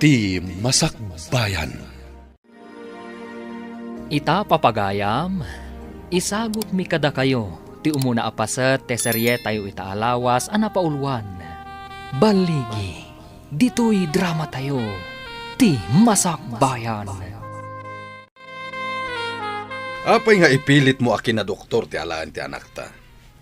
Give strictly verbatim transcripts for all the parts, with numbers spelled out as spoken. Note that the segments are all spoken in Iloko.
Ti Masakbayan. Ita, papagayam, isagutmi kadakayo ti umuna a paset ti serietayo ita a lawas a napauluan. Balligi, ditoy dramatayo, Ti Masakbayan. Apay nga ipilitmo a kinadoktor ti alaen ti anakta?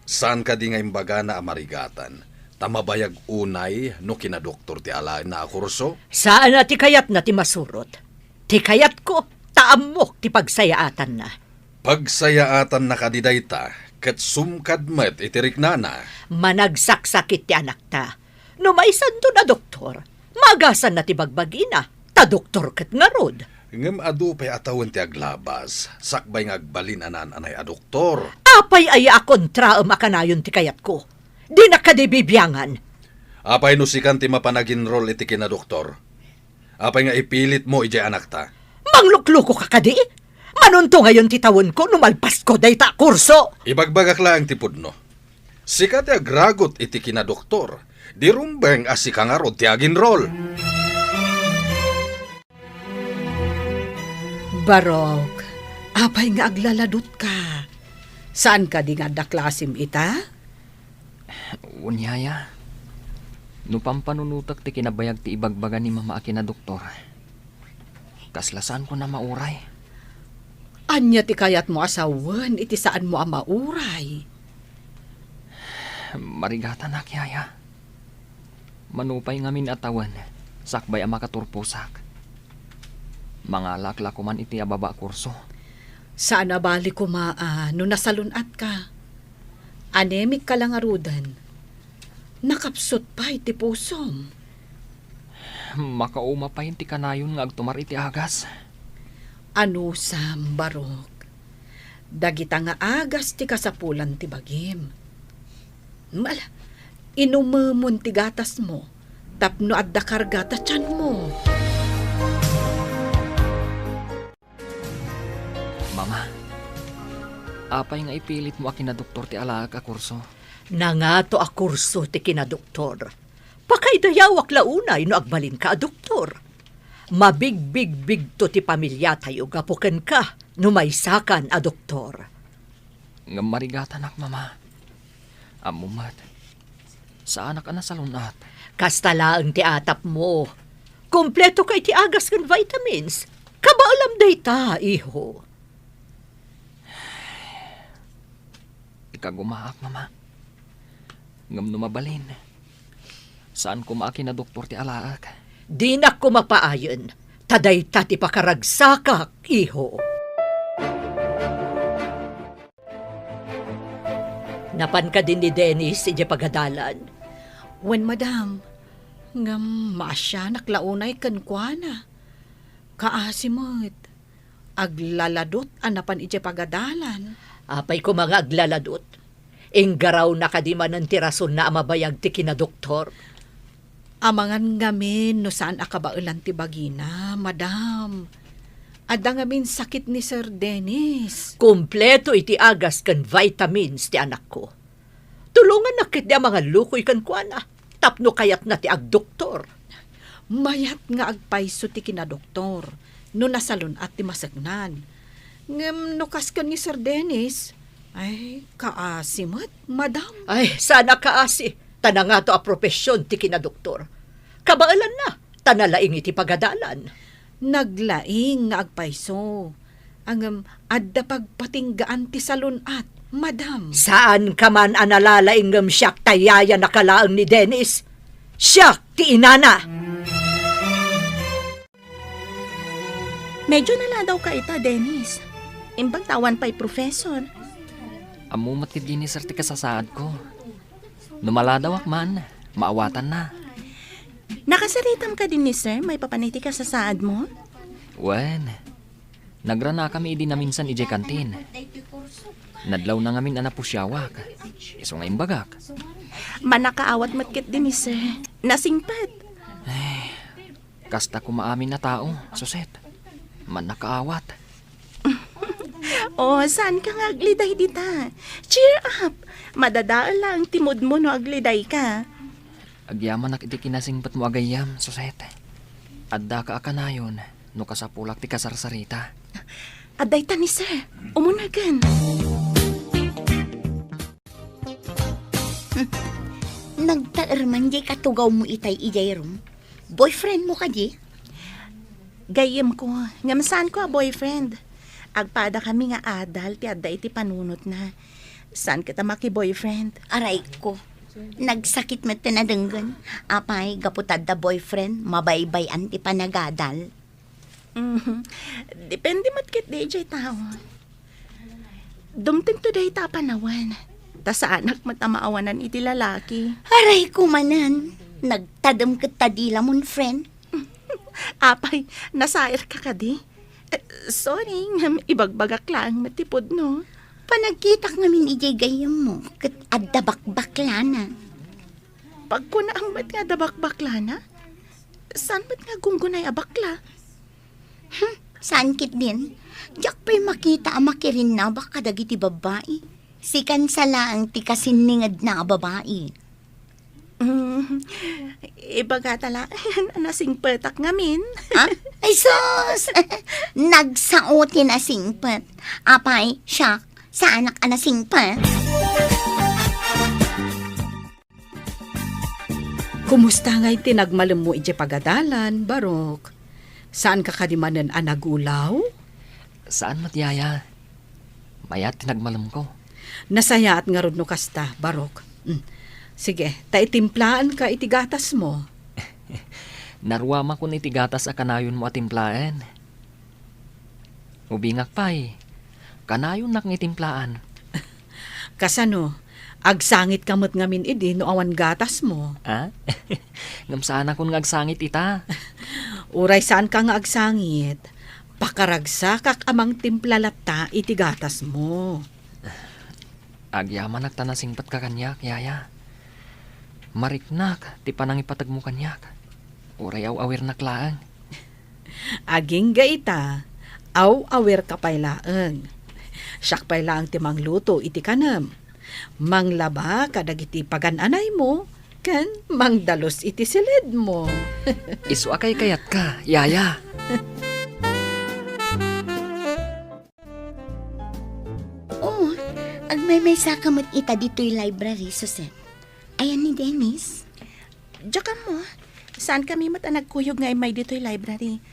Saan kadi nga imbagana a marigatan, ta mabayag unay no kinadoktor ti alaenna a kurso? Saan a ti kayatna ti masurot. Ti kayatko, ta ammok ti pagsayaatanna. Pagsayaatanna kadi dayta, ket sumkad met iti riknana. Managsaksakit ti anakta. No maisanton a doktor, maagasanna ti bagbagina, ta doktor ket ngarud. Ngem adu pay a tawen ti aglabas, sakbay nga agbalin a naan-anay a doktor. Apay aya a kontraem a kanayon ti kayatko? Dinak kadi bibiangan. Apay no sikan ti mapan aginrol iti kinadoktor? Apay nga ipilitmo idiay anakta? Manglukluko ka kadi? Manunto ngayon ti tawenko no malpasko dayta a kurso. Ibagbagak laeng ti pudno. Sika ti agragut iti kinadoktor, di rumbeng a sika ngarud ti aginrol. Barok, apay nga aglaladutka? Saan kadi nga adda klasim ita? Wen, yaya, no pampanunotek ti kinabayag ti ibagbaga ni mama a kinadoktor, kasla saanko a mauray. Ania ti kayatmo a sawen iti saanmo a mauray? Marigatanak, yaya. Mano pay ngamin a tawen, sakbay a makaturposak, mangalaak la koman iti ababa a kurso. Saan a bali koma a no nasalun-atka. Anemic ka la ngaruden. Nakapsut pay ti pusom. Makauma pay ti kanayon nga agtumar iti agas. Anusam, Barok. Dagita nga agas ti kasapulan ti bagim. Ala, inumemon ti gatasmo tapno adda karga ta tianmo. Mama, apay nga ipilitmo a kinadoktor ti alaek a kurso? Nangato a kurso ti kinadoktor. Pakaidayawak la unay no agbalinka a doktor. Mabigbigbigto ti pamiliatayo gapu kenka no maysakan a doktor. Ngem marigatanak, mama. Ammom met, saanak a nasalun-at. Kasta laeng ti atapmo. Kumpleto ka iti agas ken vitamins. Kabaelam dayta, iho. Ikagumaak, mama. Ngem no mabalin, saan koma a kinadoktor ti alaek. Dinak koma paayen, ta dayta ti pakaragsakak, iho. Napan kadi ni Dennis idiay pagadalan? Wen, madam. Ngem maasianak la unay kenkuana. Kaasi met. Aglaladot a napan idiay pagadalan. Apay koma nga aglaladot? Inggarawna kadi manen ti rasonna a mabayag ti kinadoktor? Amangan ngamin no saan a kabaelan ti bagina, madam. Adda ngamin sakit ni Sir Dennis. Kumpleto iti agas ken vitamins ti anakko. Tulongannak ketdi a mangallukoy kenkuana tapno kayatna ti agdoktor. Mayat nga agpayso ti kinadoktor no nasalun-at ti maseknan. Ngem no kas ken ni Sir Dennis, ay, kaasi met, madam. Ay, saan a kaasi, ta nangato a profession ti kinadoktor. Kabaelanna, ta nalaing iti pagadalan. Naglaing nga agpayso. Ngem adda pagpatinggaan ti salun-at, madam. Saanka man a nalalaing ngem siak ta yayanak laeng ni Dennis. Siak ti inana. Medyo naladawka ita, Dennis. Imbag ta awan pay professor. Ammo met ketdi ni Sir ti kasasaadko. No maladawak man, maawatanna. Nakasaritam kadi ni Sir maipapan iti kasasaadmo? Wen, nagranakami idi naminsan idiay kantin. Nadlawna ngamin a napusiawak. Isu nga imbagak. Mannakaawat met ketdi ni Sir. Nasingpet. Ay, kasta koma amin a tao, Suset. Mannakaawat. Oh, saanka nga agliday dita? Cheer up! Madadael laeng ti moodmo no agridayka. Agyamanak iti kinasingpetmo a gayyem, Suset. Addaka a kanayon no kasapulak ti kasarsarita. Adda ita ni sir. Umunagen. Nagtaerman diay katugawmo itay idiay room. Boyfriendmo kadi? Gayyemko, ngem saanko a boyfriend. Agpadakami nga adal ti adda iti panunotna. Saan ket a maki-boyfriend? Arayko. Nagsakit met ti nadenggen. Apay, gapu ta adda boyfriend, mabaybay-an ti panagadal. Mhm. Depende met ketdi idiay tao. Dumtengto dayta a panawen. Ta saanak met a maawanan iti lalaki. Arayko manen. Nagtadem ket ta dila mon friend. Apay, nasairka kadi? Eh, sorry, ngem ibagbagak laeng met ti pudno. Panagkitak ngamin idiay gayyemmo, ket adda bakbaklana. Pagkunaam met nga adda bakbaklana? Saan met nga gunggunay a bakla? Hmm, saan ketdin? Diak pay makita a makirinnabak kadagiti babbai. Sikan sa laeng ti kasinningedna a babai. Mm, ibagata laeng a nasingpetak ngamin. Ha? Ay sus! Nagsao ti nasingpet. Apay, siak, saanak a nasingpet? Kumusta ngay ti nagmalemmo idiay pagadalan, Barok? Saanka kadi manen a nagulaw? Saan met, Yaya. Mayat ti nagmalemko. Nasayaat ngarud no kasta, Barok. Mm. Sige, ta itimplaanka iti gatasmo. Naruamakon iti gatas a kanayonmo a timplaen. Ubingak pay, kanayonnak nga itimplaen. Kasano? Agsangitka met ngamin idi no awan gatasmo? Ah? Ngem saanakon nga agsangit ita. Uray saanka nga agsangit, pakaragsakak a mangtimpla latta iti gatasmo. Agyamanak ta nasingpetka kaniak, Yaya. Mariknak ti panangipategmo kaniak. Uray aw-awirnak laeng. Agingga ita, aw-awirka pay laeng. Siak pay laeng ti mangluto iti kanem. Manglaba kadagiti pagan-anaymo, ken mangdalus iti silidmo. Isu a kaykayatka, Yaya. Oh, agmaymaysaka met ita ditoy library, Susan. Ayan ni Dennis? Diak ammo. Saankami met a nagkuyog nga immay ditoy library.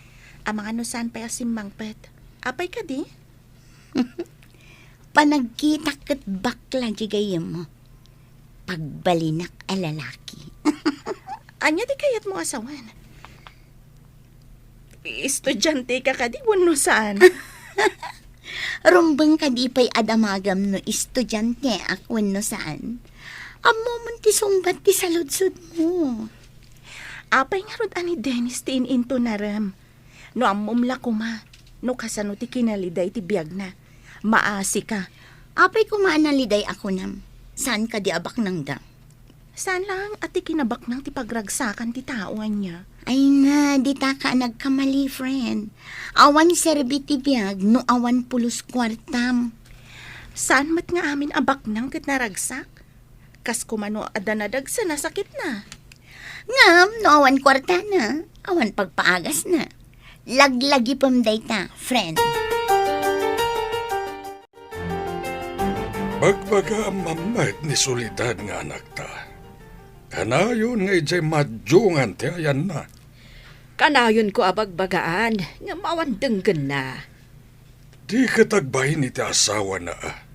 Amangan no saan pay a simmangpet. Apay kadi? Panagkitak ket bakla di gayyemmo. Pagbalinak a lalaki. Ania ti kayatmo a sawen? Estudianteka kadi wenno saan? Rumbeng kadi pay a damagam no estudianteak wenno saan? Ammomon ti sungbat ti saludsodmo. Apay ngarud a ni Dennis ti in-intonarem? No ammom la koma no kasano ti kinalida iti biagna, maasika. Apay koma a naliday a kunam? Saan kadi a baknangda? Saan laeng a ti kinabaknang ti pagragsakan ti tao ania? Ay na, ditaka a nagkamali, friend. Awan serbi ti biag no awan pulos kuartam. Saan met nga amin a baknang ket naragsak? Kas koma no adda nadagsen a sakitna. Ngem no awan kuartana, awan pagpaagasna. Laglagipem dayta, friend. Bagbagaam met ni Soledad nga anakta. Kanayon nga idiay madiongan ti ayanna. Kanayonko a bagbagaan, ngem awan denggenna. Di ket agbain iti asawana, a.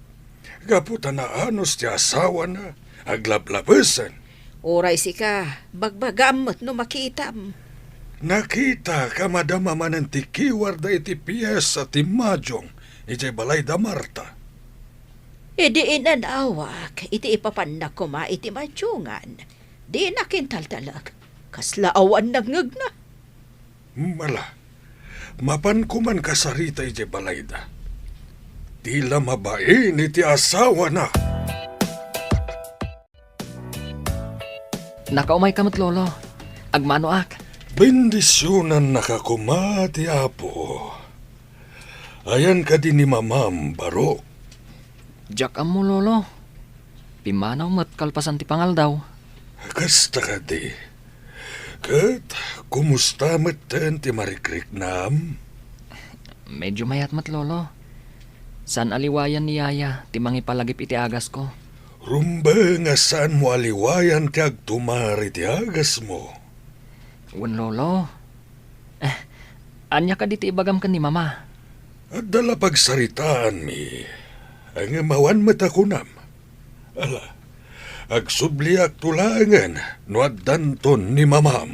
Gapu ta naanus ti asawana, aglablabesen. Uray sika, bagbagaam met no makitam. Nakitaka madama manen ti kiwarda iti piesa ti madiong idiay balay da Marta. Idi inanawak iti ipapanna koma iti madiongan, dinak intaltalek. Kasla awan nangngegna. Mala, mapan koman kasarita idiay balayda. Di la mabain iti asawana. Nakaumayka met, Lolo. Agmanoak. Bendisionannaka koma ti Apo. Ayan kadi ni Mamam, Barok? Diak ammo, Lolo. Pimmanaw met kalpasan ti pangaldaw. Kasta kadi. Ket kumusta metten ti marikriknam? Medyo mayat met, Lolo. Saan a liwayan ni Yaya ti mangipalagip iti agasko. Rumbeng a saanmo a liwayan ti agtumar iti agasmo. Wen, Lolo. Eh, ania kadi ti ibagam ken ni Mama? Adda la pagsaritaanmi, ngem awan met a kunam. Ala, agsubliakto laengen no addanton ni Mamam.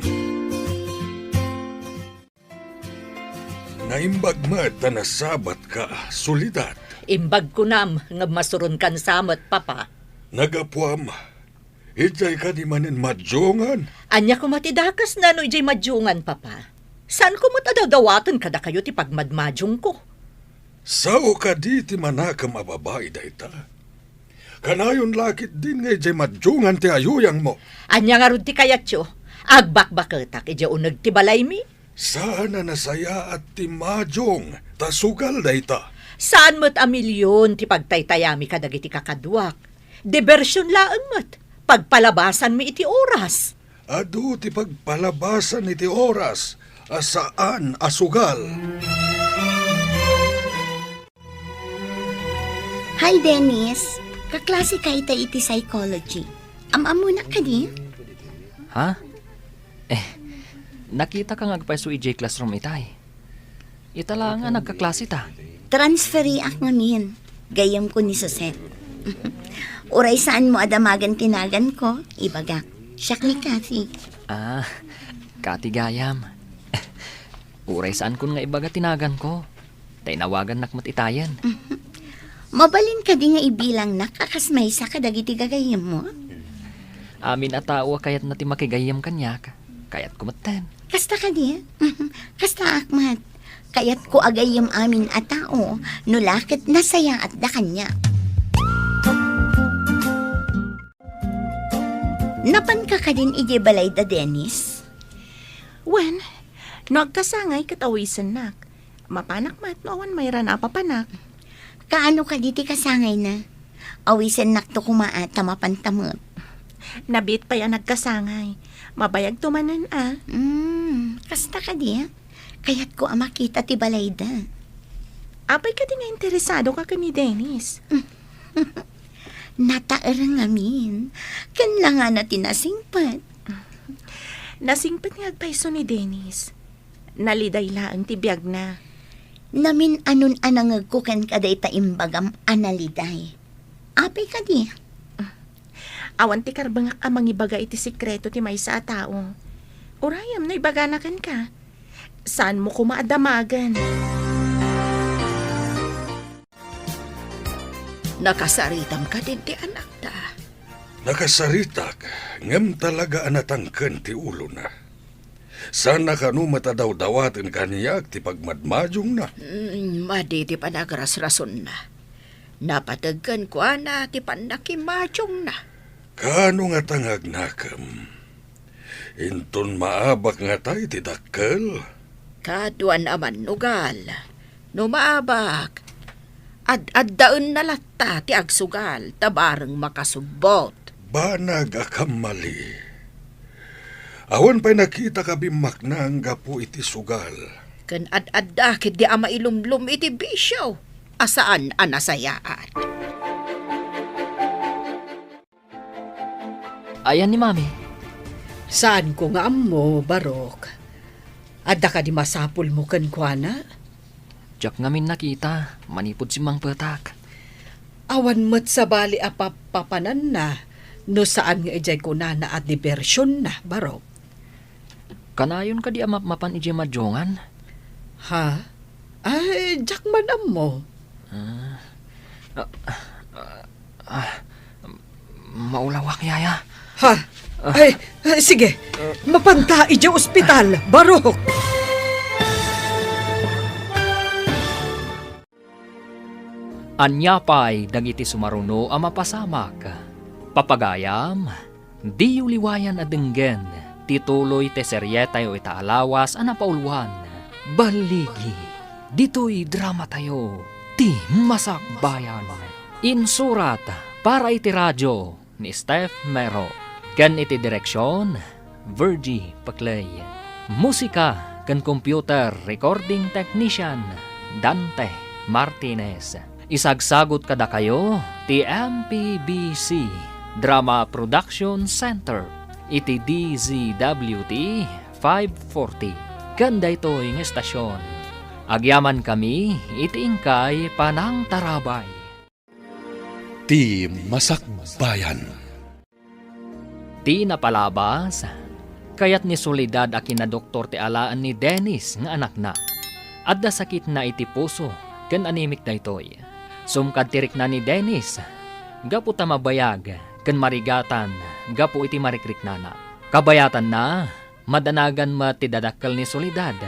Naimbag met a nasabatka, Soledad. Imbag kunam nga masuronkan sa met, Papa. Nagapuam, idiay kadi manen madiongan? Ania koma ti dakesna no idiay madiongan, Papa? Saanko met a dawdawaten kadakayo ti pagmadmadiongko. Sao kadi ti manakem a babai dayta? Kanayon la ketdin nga idiay madiongan ti ayuyangmo. Ania ngarud ti kayatyo? Agbakbaketak idiay uneg ti balaymi? Saan a nasayaat ti madiong ta sugal dayta. Saan met a milion ti pagtaytayami kadagiti kakaduak. Diversion laeng met. Pagpalabasanmi iti oras. Adu ti pagpalabasan iti oras a saan a sugal. Hi, Dennis. Kaklase ka itay iti psychology. Am-ammonak kadi? Ha? Eh, nakitaka nga agpayso idiay classroom itay. Ita laeng a nagkaklase ta. Transferiak ngamin. Gayyemko ni Suset. Uray saanmo a damagen ti naganko, ibagak. Siak ni Kathy. Ah, Kathy gayam. Uray saankon nga ibaga ti naganko. Ta inawagannak met itayen. Mabalin kadi nga ibilangnak a kas maysa kadagiti gagayyemmo? Amin a tao a kayatna ti makigayyem kaniak, kayatko metten. Kasta kadi? Kastaak met. Kayatko a gayyem amin a tao, no la ket nasayaatda kaniak. Napanka kadin idiay balayda, Dennis? Wen, no agkasangay ket awisennak. Mapanak met no awan mayra a papanak. Kaano kadi ti kasangayna? Awisennakto koma a ta mapanta met. Nabiit pay a nagkasangay. Mabayagto manen a. Hmm, kasta kadi, a? Kayatko a makita ti balayda. Apay kadi nga interesadoka ken ni Dennis? Nataer ngamin. Ken langana ti nasingpet. Nasingpet nga agpayso ni Dennis. Naliday laeng ti biagna. Namin-anon a nangegko kenka dayta imbagam a naliday. Apay kadi? Awan ti karbengak a mangibaga iti sekreto ti maysa a tao. Urayem no ibagana kenka. Saanmo koma a damagen. Nakasaritam kadin ti anakta? Nakasaritak, ngem talaga a natangken ti ulona. Saanna kano met a dawdawaten kaniak ti pagmadmadiongna. Mm, madi ti panagrasrasonna. Napateg kenkuana ti pannakimadiongna. Kaano ngata nga agnakem? Inton maabak ngata iti dakkel? Kaduan a mannugal. No maabak, ad-addaenna latta ti agsugal ta bareng makasubbot. Banag a kammali. Awan pay nakitak a bimmaknang gapu iti sugal. Ken ad-adda ketdi a mailumlom iti bisio a saan a nasayaat. Ayan ni Mami. Saanko nga ammo, Barok. Adda kadi masapulmo kenkuana? Diak ngamin nakita, manipud simmangpetak. Awan met sabali a papapananna no saan nga idiay kunana a dibersionna, Barok. Kanayon kadi a mapmapan idiay madiongan? Ha? Ay, diak man ammo. Ah, ah, ah, ah, maulawak, Yaya. Ha? Ay, ay, sige. Mapanta idiay ospital, Barok. Ania pay dagiti sumaruno a mapasamak? Papagayam, diyo liwayan a denggen ti tuloy ti serietayo ita a lawas a napauluan, Balligi. Ditoy dramatayo, Ti Masakbayan. Insurat para iti radio ni Steph Mero, ken iti direksion Virgie Paclay. Musika ken computer recording technician, Dante Martinez. Isagsagut kadakayo ti M P B C Drama Production Center iti D Z W T five forty. Ken daytoy nga estasion, agyamankami iti inkay panangtarabay. Ti Masakbayan. Ti napalabas, kayat ni Soledad a kinadoktor ti alaen ni Dennis nga anakna. Adda sakitna iti puso ken anemik daytoy. Sumkad ti rikna ni Dennis, gapu ta mabayag ken marigatan gapu iti marikriknana. Kabayatanna, madanagan met ti dadakkel ni Soledad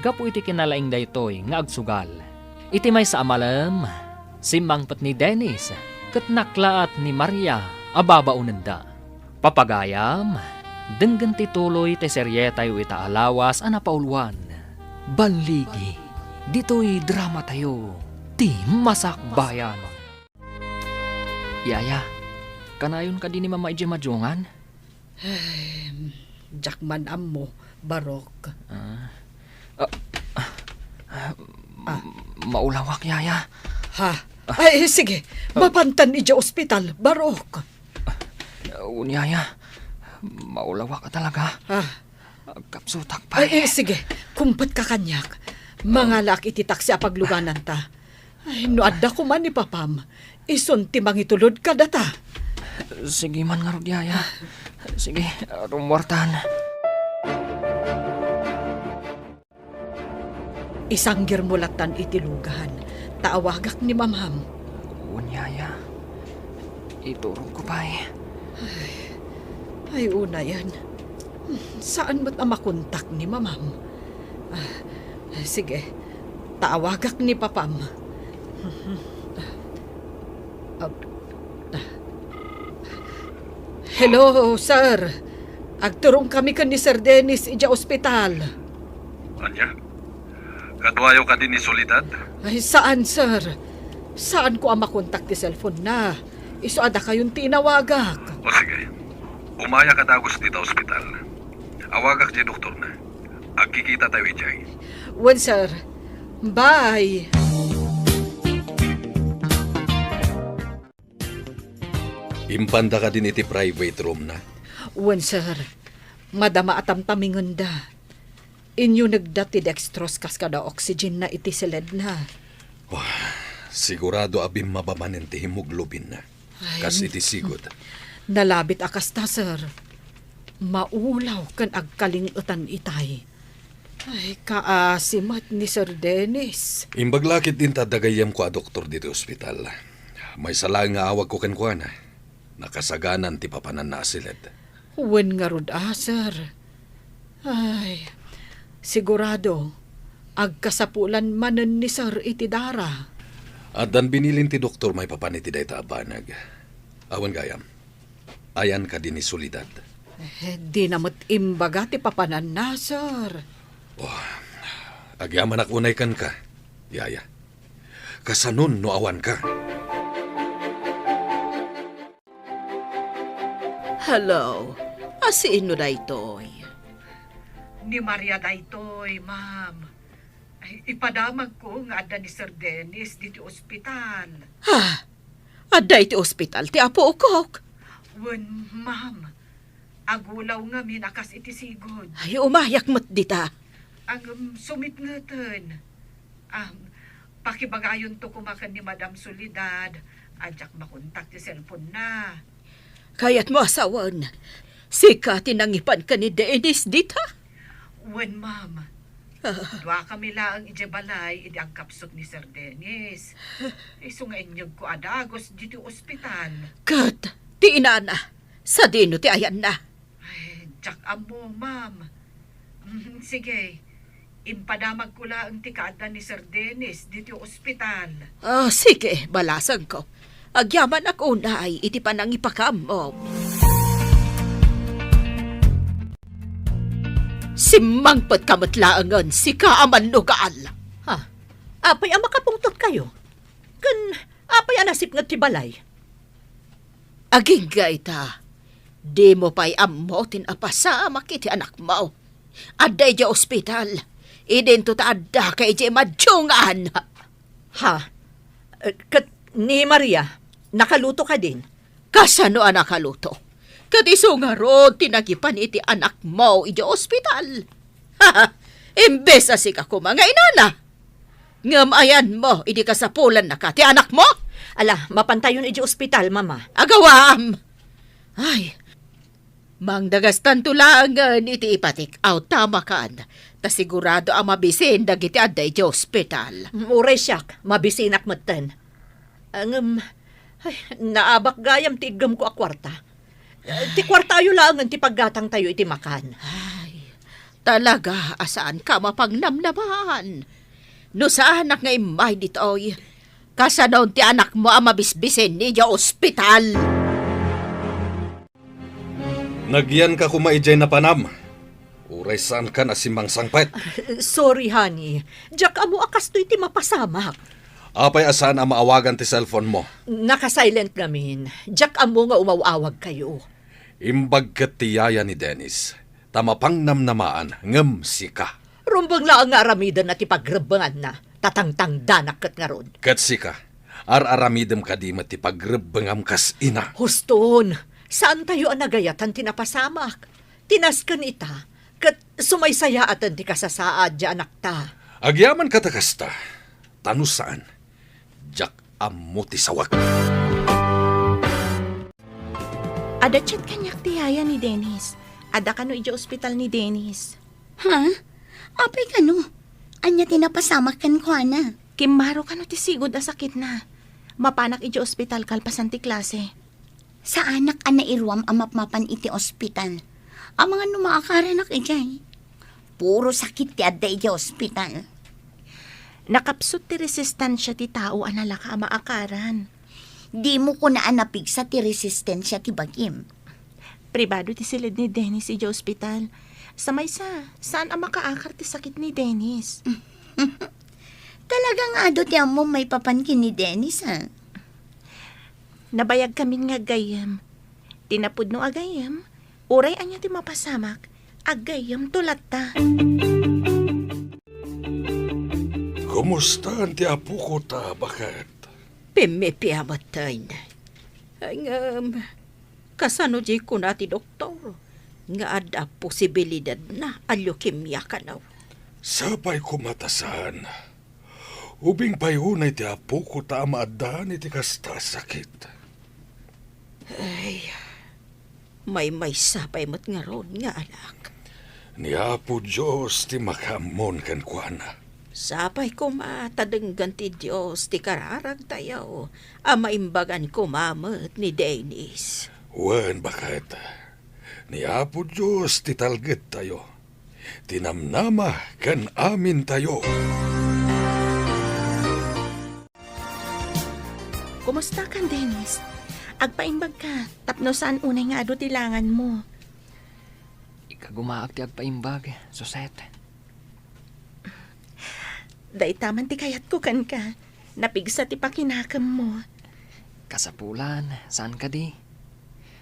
gapu iti kinalaing daytoy nga agsugal. Iti maysa a malem, simmangpet ni Dennis ket naklaat ni Maria a babaonenda. Papagayam, denggen ti tuloy ti serietayo ita a lawas a napauluan. Balligi, ditoy dramatayo, ti Masakbayan. Yaya, kanayon kadi ni Mama idiay madungan? Ay, diak man ammo, Barok. Ah. Ah, ah, Ah. Maulawak, Yaya. Ha? Ay, sige. Ah. Mapantan idiay ospital, Barok. Wen, Yaya. Maulawak talaga. Ah. Agkapsutak pay. Ay, eh, sige. Kumpet ka kaniak. Mangalaak iti taksi a paglugananta. Ay, no adda koma ni Papam, isun ti mangitulod kadata. Sige man ngarud, Yaya. Sige, rummuartan. Isanggirmo lattan iti lugan, ta awagak ni Mamam. Wen, Yaya. Iturogko pay. Ay, ay, unayen. Saan met a makontak ni Mamam. Ah, sige, ta awagak ni Papam. Ah, ah. Hello, sir. Agturongkami ken ni Sir Dennis idiay ospital. Ania? Kaduayo kadi ni Soledad? Ay, saan, sir. Saanko a makontak ti cellphone na. Isu a dakayon ti inawagak. O sige. Umayak a dagus dita ospital. Awagak ti doktorna. Agkikitatayo idiay. Wen, sir. Bye. Impanda kadin iti private room na? Wen, sir. Madama a tamtamingenda. Inyunegda ti dextrose kas kada oxygen na iti siledna. Wah, sigurado a bimmaba manen ti hemoglobin na. Ay, kas iti sigud. Nalabit a kasta, sir. Maulaw ken agkaling-etan itay. Ay, kaasi met ni Sir Dennis. Imbag la ket din ta adda gayyemko a doktor ditoy ospital. Maysa laeng nga awagko kenkuana. Nakasaganan ti papananna a siled. Wen ngarud a, sir. Ay, sigurado, agkasapulan manen ni sir iti dara. Addan binilin ti doktor maipapan iti dayta a banag. Awan gayam. Ayan kadi ni Soledad? Eh, dina met imbaga ti papananna, sir. Oh, agyamanak unay kenka, Yaya. Kasanon no awanka? Hello. A, sino daytoy? Ni Maria daytoy, ma'am. Ay, ipadamagko nga adda ni Sir Dennis ditoy ospital. Ha? Adda iti ospital ti apokok? Wen, ma'am. Agulaw ngamin a kas iti sigud. Ay, umayak met dita. Ngem sumitngeten. Am, pakibagayonto koma ken ni Madam Soledad a diak makontak ti cellphone na. Kayatmo a sawen, sika ti nangipan ken ni Dennis dita? Wen, ma'am. Ah. Duakami laeng idiay balay idi agkapsut ni Sir Dennis. Isu nga inyegko a dagus ditoy ospital. Ket ti inana, sadino ti ayanna? Ay, diak ammo, ma'am. Mm, sige, impadamagko laeng ti kaadda ni Sir Dennis ditoy ospital. Ah, sige, balasangko. Agyamanak unay iti panangipakaammo. Simmangpetka met laengen, sika a mannugal. Ha? Apay a makapungtotkayo? Ken apay a nasipnget ti balay? Agingga ita, Dimo pay ammo ti napasamak iti anakmo. Adda idiay ospital. Idinto ta addaka idiay madungan. Ha? Eh, ket ni Maria, nakaluto kadin? Kasano a nakaluto? Ket isu ngarud ti nagipan iti anakmo idiay ospital. Imbes a sika koma nga inana. Ngem ayanmo idi kasapulannaka ti anakmo? Ala, mapantayon idiay ospital, Mama. Agawaam! Ay, mangdagastanto laengen iti ipatik-aw ta makan, ta sigurado a mabisin dagiti adda idiay ospital. Mm, uray siak, mabisinak metten. Ngem, ay, naabak gayam ti iggemko a kuarta. Eh, ti kuartayo laengen ti paggatangtayo iti makan. Ay, talaga a saanka a mapangnamnamaan. No saanak nga immay ditoy, kasanon ti anakmo a mabisbisin idiay ospital? Nagyanka koma idiay napanam. Uray saankan a simmangsangpet. Sorry, honey. Diak ammo a kastoy ti mapasamak. Apay a saan a maawagan ti cellphone mo? Naka-silent ngamin. Diak ammo nga umaw-awagkayo. Imbag ket ti yaya ni Dennis, ta mapangnamnamaan ngem sika. Rumbeng laeng nga aramidenna ti pagrebbenganna, ta tangtangdanak ket ngarud. Ket sika, ar-aramidem kadi met ti pagrebbengam kas ina? Huston, saantayo a nagayatan ti napasamak. Ti nasken ita, ket sumaysayaaten ti kasasaad ti anakta. Agyamankata kasta, ta no saan, diak ammo ti sawek. Adda chat kaniak ti yaya ni Dennis. Adda kano idiay ospital ni Dennis. Ha? Apay kano? Ania ti napasamak kenkuana? Kimmaro kano ti sigud a sakitna. Mapanak idiay ospital kalpasan ti klase. Saanak a nairuam a mapmapan iti ospital. Amangan no maakaranak idiay. Puro sakit ti adda idiay ospital. Nakapsut ti resistensia ti tao a nalaka a maakaran. Dimo kuna a napigsa ti resistensia ti bagim. Pribado ti siled ni Dennis idiay ospital. Sa maysa, saan a makaakar ti sakit ni Dennis. Talaga nga adu ti ammom maipapan ken ni Dennis, a? Nabayagkamin nga aggayyem. Ti napudno a gayyem, uray ania ti mapasamak, aggayyemto latta. Kumustaan ti apokota, baket? Pimmipia metten. Ngem, kasano diay kuna ti doktor nga adda posibilidadna a leukemia kano? Sapay koma ta saan. Ubing pay unay ti apokota a maaddaan iti kasta a sakit. Ay, maymaysa pay met ngarud nga anak. Ni Apo Dios ti makaammon kenkuana. Sapay koma ta denggen ti Dios ti kararagtayo a maimbagan koma met ni Dennis. Wen, baket. Ni Apo Dios ti talgedtayo, ti namnama ken amintayo. Kumusta kan, Dennis? Agpaimbag ka, tapno saan unay nga adu ti langan mo. Ikagumaak ti agpaimbag, Suset. Dayta man ti kayatko kenka. Napigsa ti pakinakemmo. Kasapulan, saan kadi?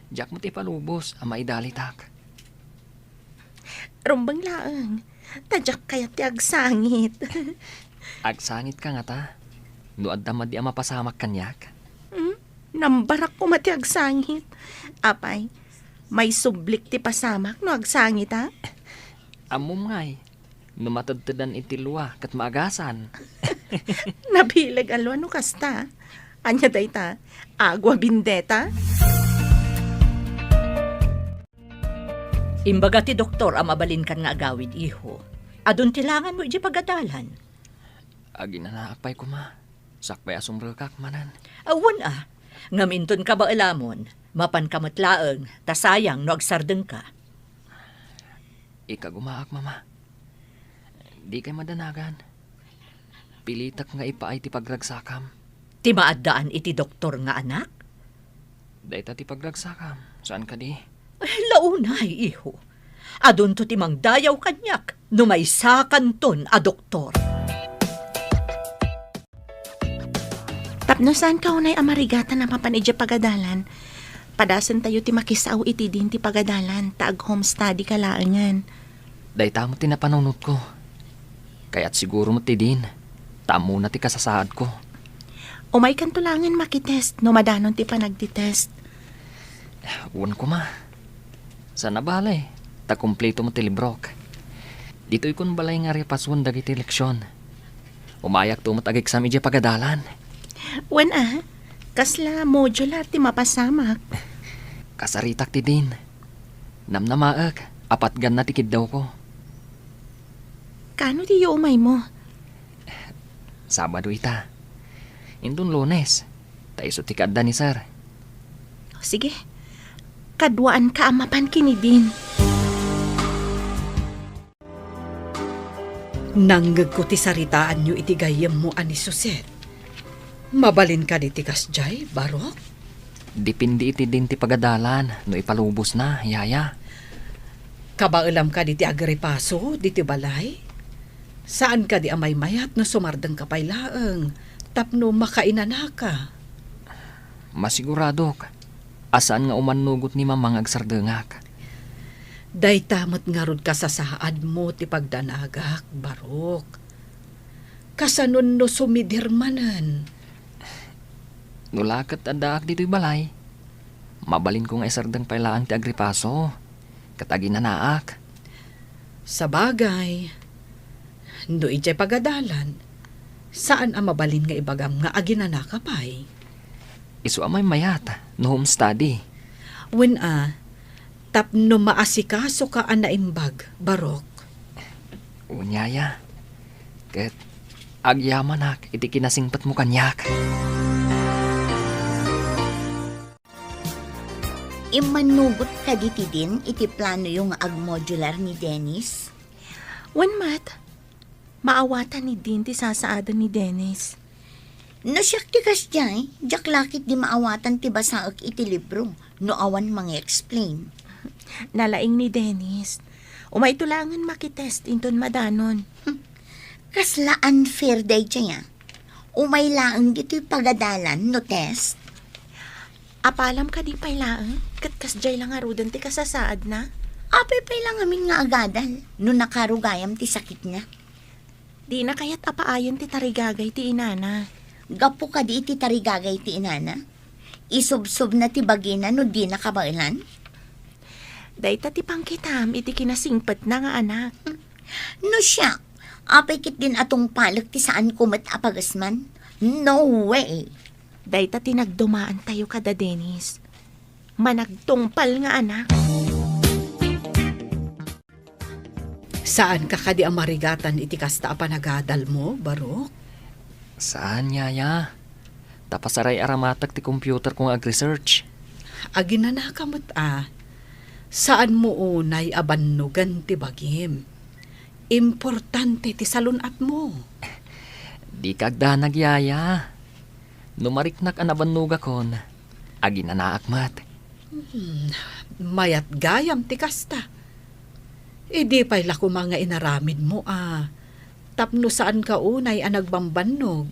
Diak met ipalubos a maidalitak. Rumbeng laeng, ta diak kayat ti agsangit. Agsangit ka ngata? No adda madi a mapasamak kaniak? Hmm? Nambarak koma ti agsangit. Apay, maisublik ti pasamak no agsangit, a? Ammom ngay, no matedtedan iti lua ket maagasan. Nabileg a lua no kasta. Ania dayta? Agua bendita? Imbaga ti doktor a mabalinkan nga agawid, iho. Adun ti langanmo idiay pagadalan. Aginanaak pay koma. Sakbay a sumrekak manen. Awan a. Ngem inton kabaelamon, mapanka met laeng, ta sayang no agsardengka. Ikagumaak, Mama. Dikay madanagan. Pilitek nga ipaay ti pagragsakam. Ti maaddaan iti doktor nga anak? Dayta ti pagragsakam, saan kadi? Launay, iho. Adunto ti mangdayaw kaniak no maysakanton a doktor. Tapno saanka unay a marigatan a mapan idiay pagadalan, Padasentayo ti makisao iti din ti pagadalan ta ag-home study ka laengen. Dayta met ti napanunotko. Kayat siguro met ti din, ta ammona ti kasasaadko. Umaykanto laengen makitest no madanon ti panagtitest. Wen koma. Saan a bale, ta kumpleto met ti librok. Ditoykon balay nga repasuen dagiti leksion. Umayakto met ag-exam idiay pagadalan. Wen a, kasla modular ti mapasamak? Kasaritak ti din. Namnamaek, a patganna ti kiddawko. Kano diyo umaymo? Sabado ita. Inton Lunes, ta isu ti kaadda ni Sir. Sige, kaduaanka a mapan ken ni Dean. Nangngegko ti saritaanyo iti gayyemmo a ni Suset. Mabalin kadi ti kasdiay, Barok? Depende iti din ti pagadalan no ipalubosna, yaya. Kabaelam kadi ti agripaso ditoy balay? Saan kadi a maymayat no sumardengka pay laeng tapno makainanaka? Masiguradok a saan nga umannugot ni Mama nga agsardengak. Dayta met ngarud kasasaadmo ti pagdanagak, Barok. Kasanon no sumidir manen? No la ket addaak ditoy balay, mabalinko nga isardeng pay laeng ti agripaso ket aginanaak. Sabagay, no idiay pagadalan, saan a mabalin nga ibagam nga aginanaka pay. Isu a maymayat no home study. Wen a, tapno maasikasoka a naimbag, Barok. Wen, yaya. Ket agyamanak iti kinasingpetmo kaniak. Immannugot kadi ti din iti planoyo nga agmodular ni Dennis? Wen met, maawatan ni Dean ti sasaaden ni Dennis. No siak ti kasdiay, diak la ketdi maawatan ti basaek iti libro no awan mangi-explain. Nalaing ni Dennis. Umayto laengen makitest inton madanon. Hmm. Kasla unfair daydiay a. Umay laeng ditoy pagadalan no test. Apalam kadi pay laeng, ket kasdiay la ngaruden ti kasasaadna? Apay pay la ngamin nga agadal no nakarugayam ti sakitna? Dina kayat a paayen ti tarigagay ti inana. Gapu kadi iti tarigagay ti inana, isubsobna ti bagina no dina kabaelan? Dayta ti pangkitam iti kinasingpetna nga anak. No siak, apay ketdin a tungpalek ti saanko met a pagesman? No way! Dayta ti nagdumaantayo kada Dennis. Managtungpal nga anak. Saanka kadi a marigatan iti kasta a panagadalmo, Barok? Saan, yaya. Ta pasaray-aramatek ti computerko nga ag-research. Aginanaka met a. Saanmo unay a bannogen ti bagim. Importante ti salun-atmo. Dika agdanag, yaya. No mariknak a nabannogakon, aginanaak met. Hmm, mayat gayam ti kasta. Idi pay la koma nga inaramidmo a tapno saanka unay a nagbambannog.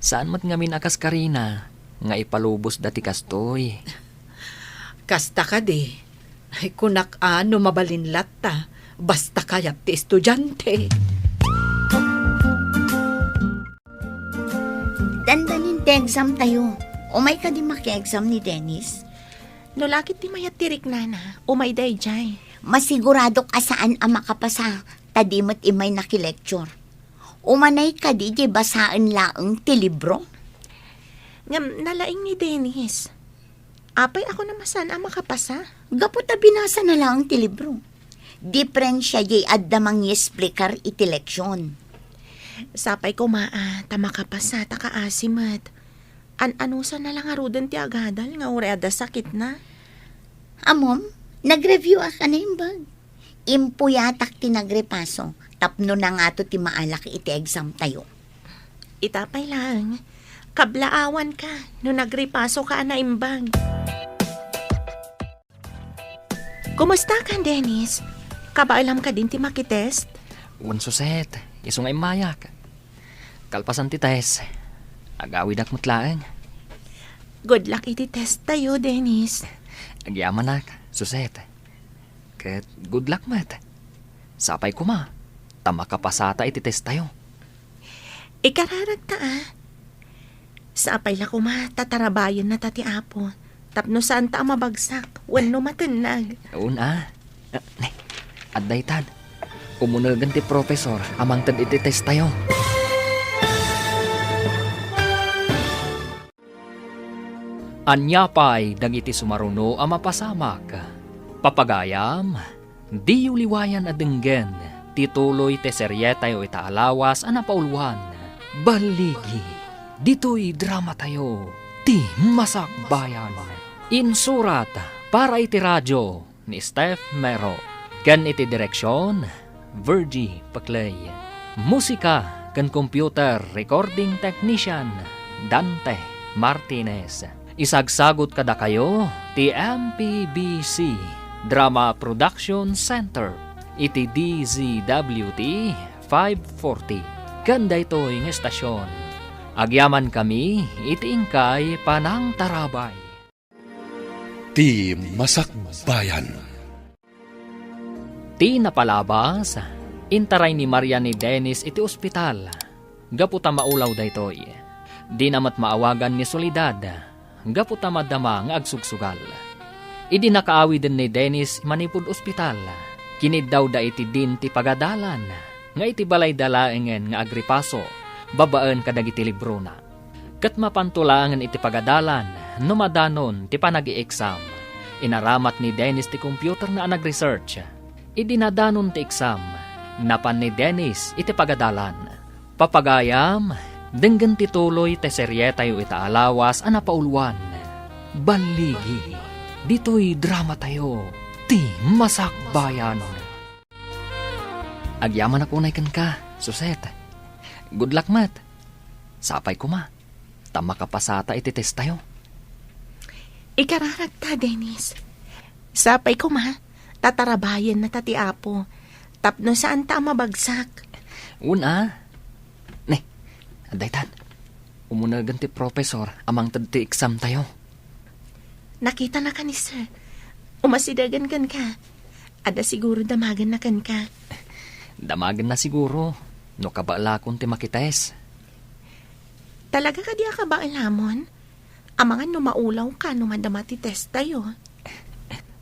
Saan met ngamin a kas Karina nga ipalubosda ti kastoy. Kasta kadi, ay, kunak a no mabalin latta, basta kayat ti estudiante. Dandanin ti exam tayo. Umay kadi maki-exam ni Dennis? No la ket ti mayat ti riknana, umay daydiay. Masiguradok a saan a makapasa, ta di met immay naki-lecture. Umanay kadi diay basaen laeng ti libro? Ngem nalaing ni Dennis. Apay a kunam a saan a makapasa? Gapu ta binasana laeng ti libro. Diferensia diay adda mangiesplikar iti leksion. Sapay koma a ta makapasa ta kaasi met. An-anusanna la ngaruden ti agadal nga uray adda sakitna? Ammom, nag-review-ak a naimbag. Impuyatak ti nagripaso tapno nangato ti maalak iti exam tayo. Ita pay laeng, kablaawanka no nagripasoka a naimbag. Kumustakan, Dennis? Kabaelam kadin ti makitest? Wen, Suset, isu nga immayak. Kalpasan ti test, agawidak met laeng. Good luck iti test tayo, Dennis. Agyamanak, Suset. Ket good luck met. Sapay koma, ta makapasata iti test tayo. Ikararagta, a. Sapay la koma, ta tarabayenna ta ti Apo. Tapno saanta a mabagsak, wenno matennag. Una. Ah, ne, adda itan. Umunegen ti professor a mangted iti test tayo. Ania pay dagiti sumaruno a mapasamak? Papagayam, diyo liwayan a denggen ti tuloy ti serietayo ita a lawas a napauluan. Balligi, ditoy dramatayo, ti Masakbayan. Insurat para iti radio ni Steph Mero, ken iti direksion, Virgie Paclay. Musika ken computer recording technician, Dante Martinez. Isagsagut kadakayo ti M P B C Drama Production Center iti D Z W T five forty. Ken daytoy nga estasion, agyamankami iti inkay panangtarabay. Ti Masakbayan. Ti napalabas, intaray ni Maria ni Dennis iti ospital. Gapu ta maulaw daytoy, dina met maawagan ni Soledad. Gapu ta madama nga agsugsugal. Idi nakaawiden ni Dennis manipud ospital, kiniddawda iti din ti pagadalan nga iti balayda laengen nga agripaso babaen kadagiti librona. Ket mapanto laengen iti pagadalan no madanon ti panag-i-exam. Inaramat ni Dennis ti computerna a nag-research. Idi nadanon ti exam, napan ni Dennis iti pagadalan. Papagayam, denggen ti tuloy ti serietayo ita a lawas a napauluan. Balligi, ditoy dramatayo, ti Masakbayan. Agyamanak unay kenka, Suset. Good luck met. Sapay koma, ta makapasata iti test tayo. Ikararagta, Dennis. Sapay koma, ta tarabayenna ta ti Apo. Tapno saanta a mabagsak. Una. Ne, adda itan. Umunegen ti professor a mangted ti exam tayo. Nakitanaka ni Sir. Umasidegen kenka. Adda siguro damagenna kenka. Damagenna siguro no kabaelakon ti makitest. Talaga kadi a kabaelamon? Amangan no maulawka no madama ti test tayo.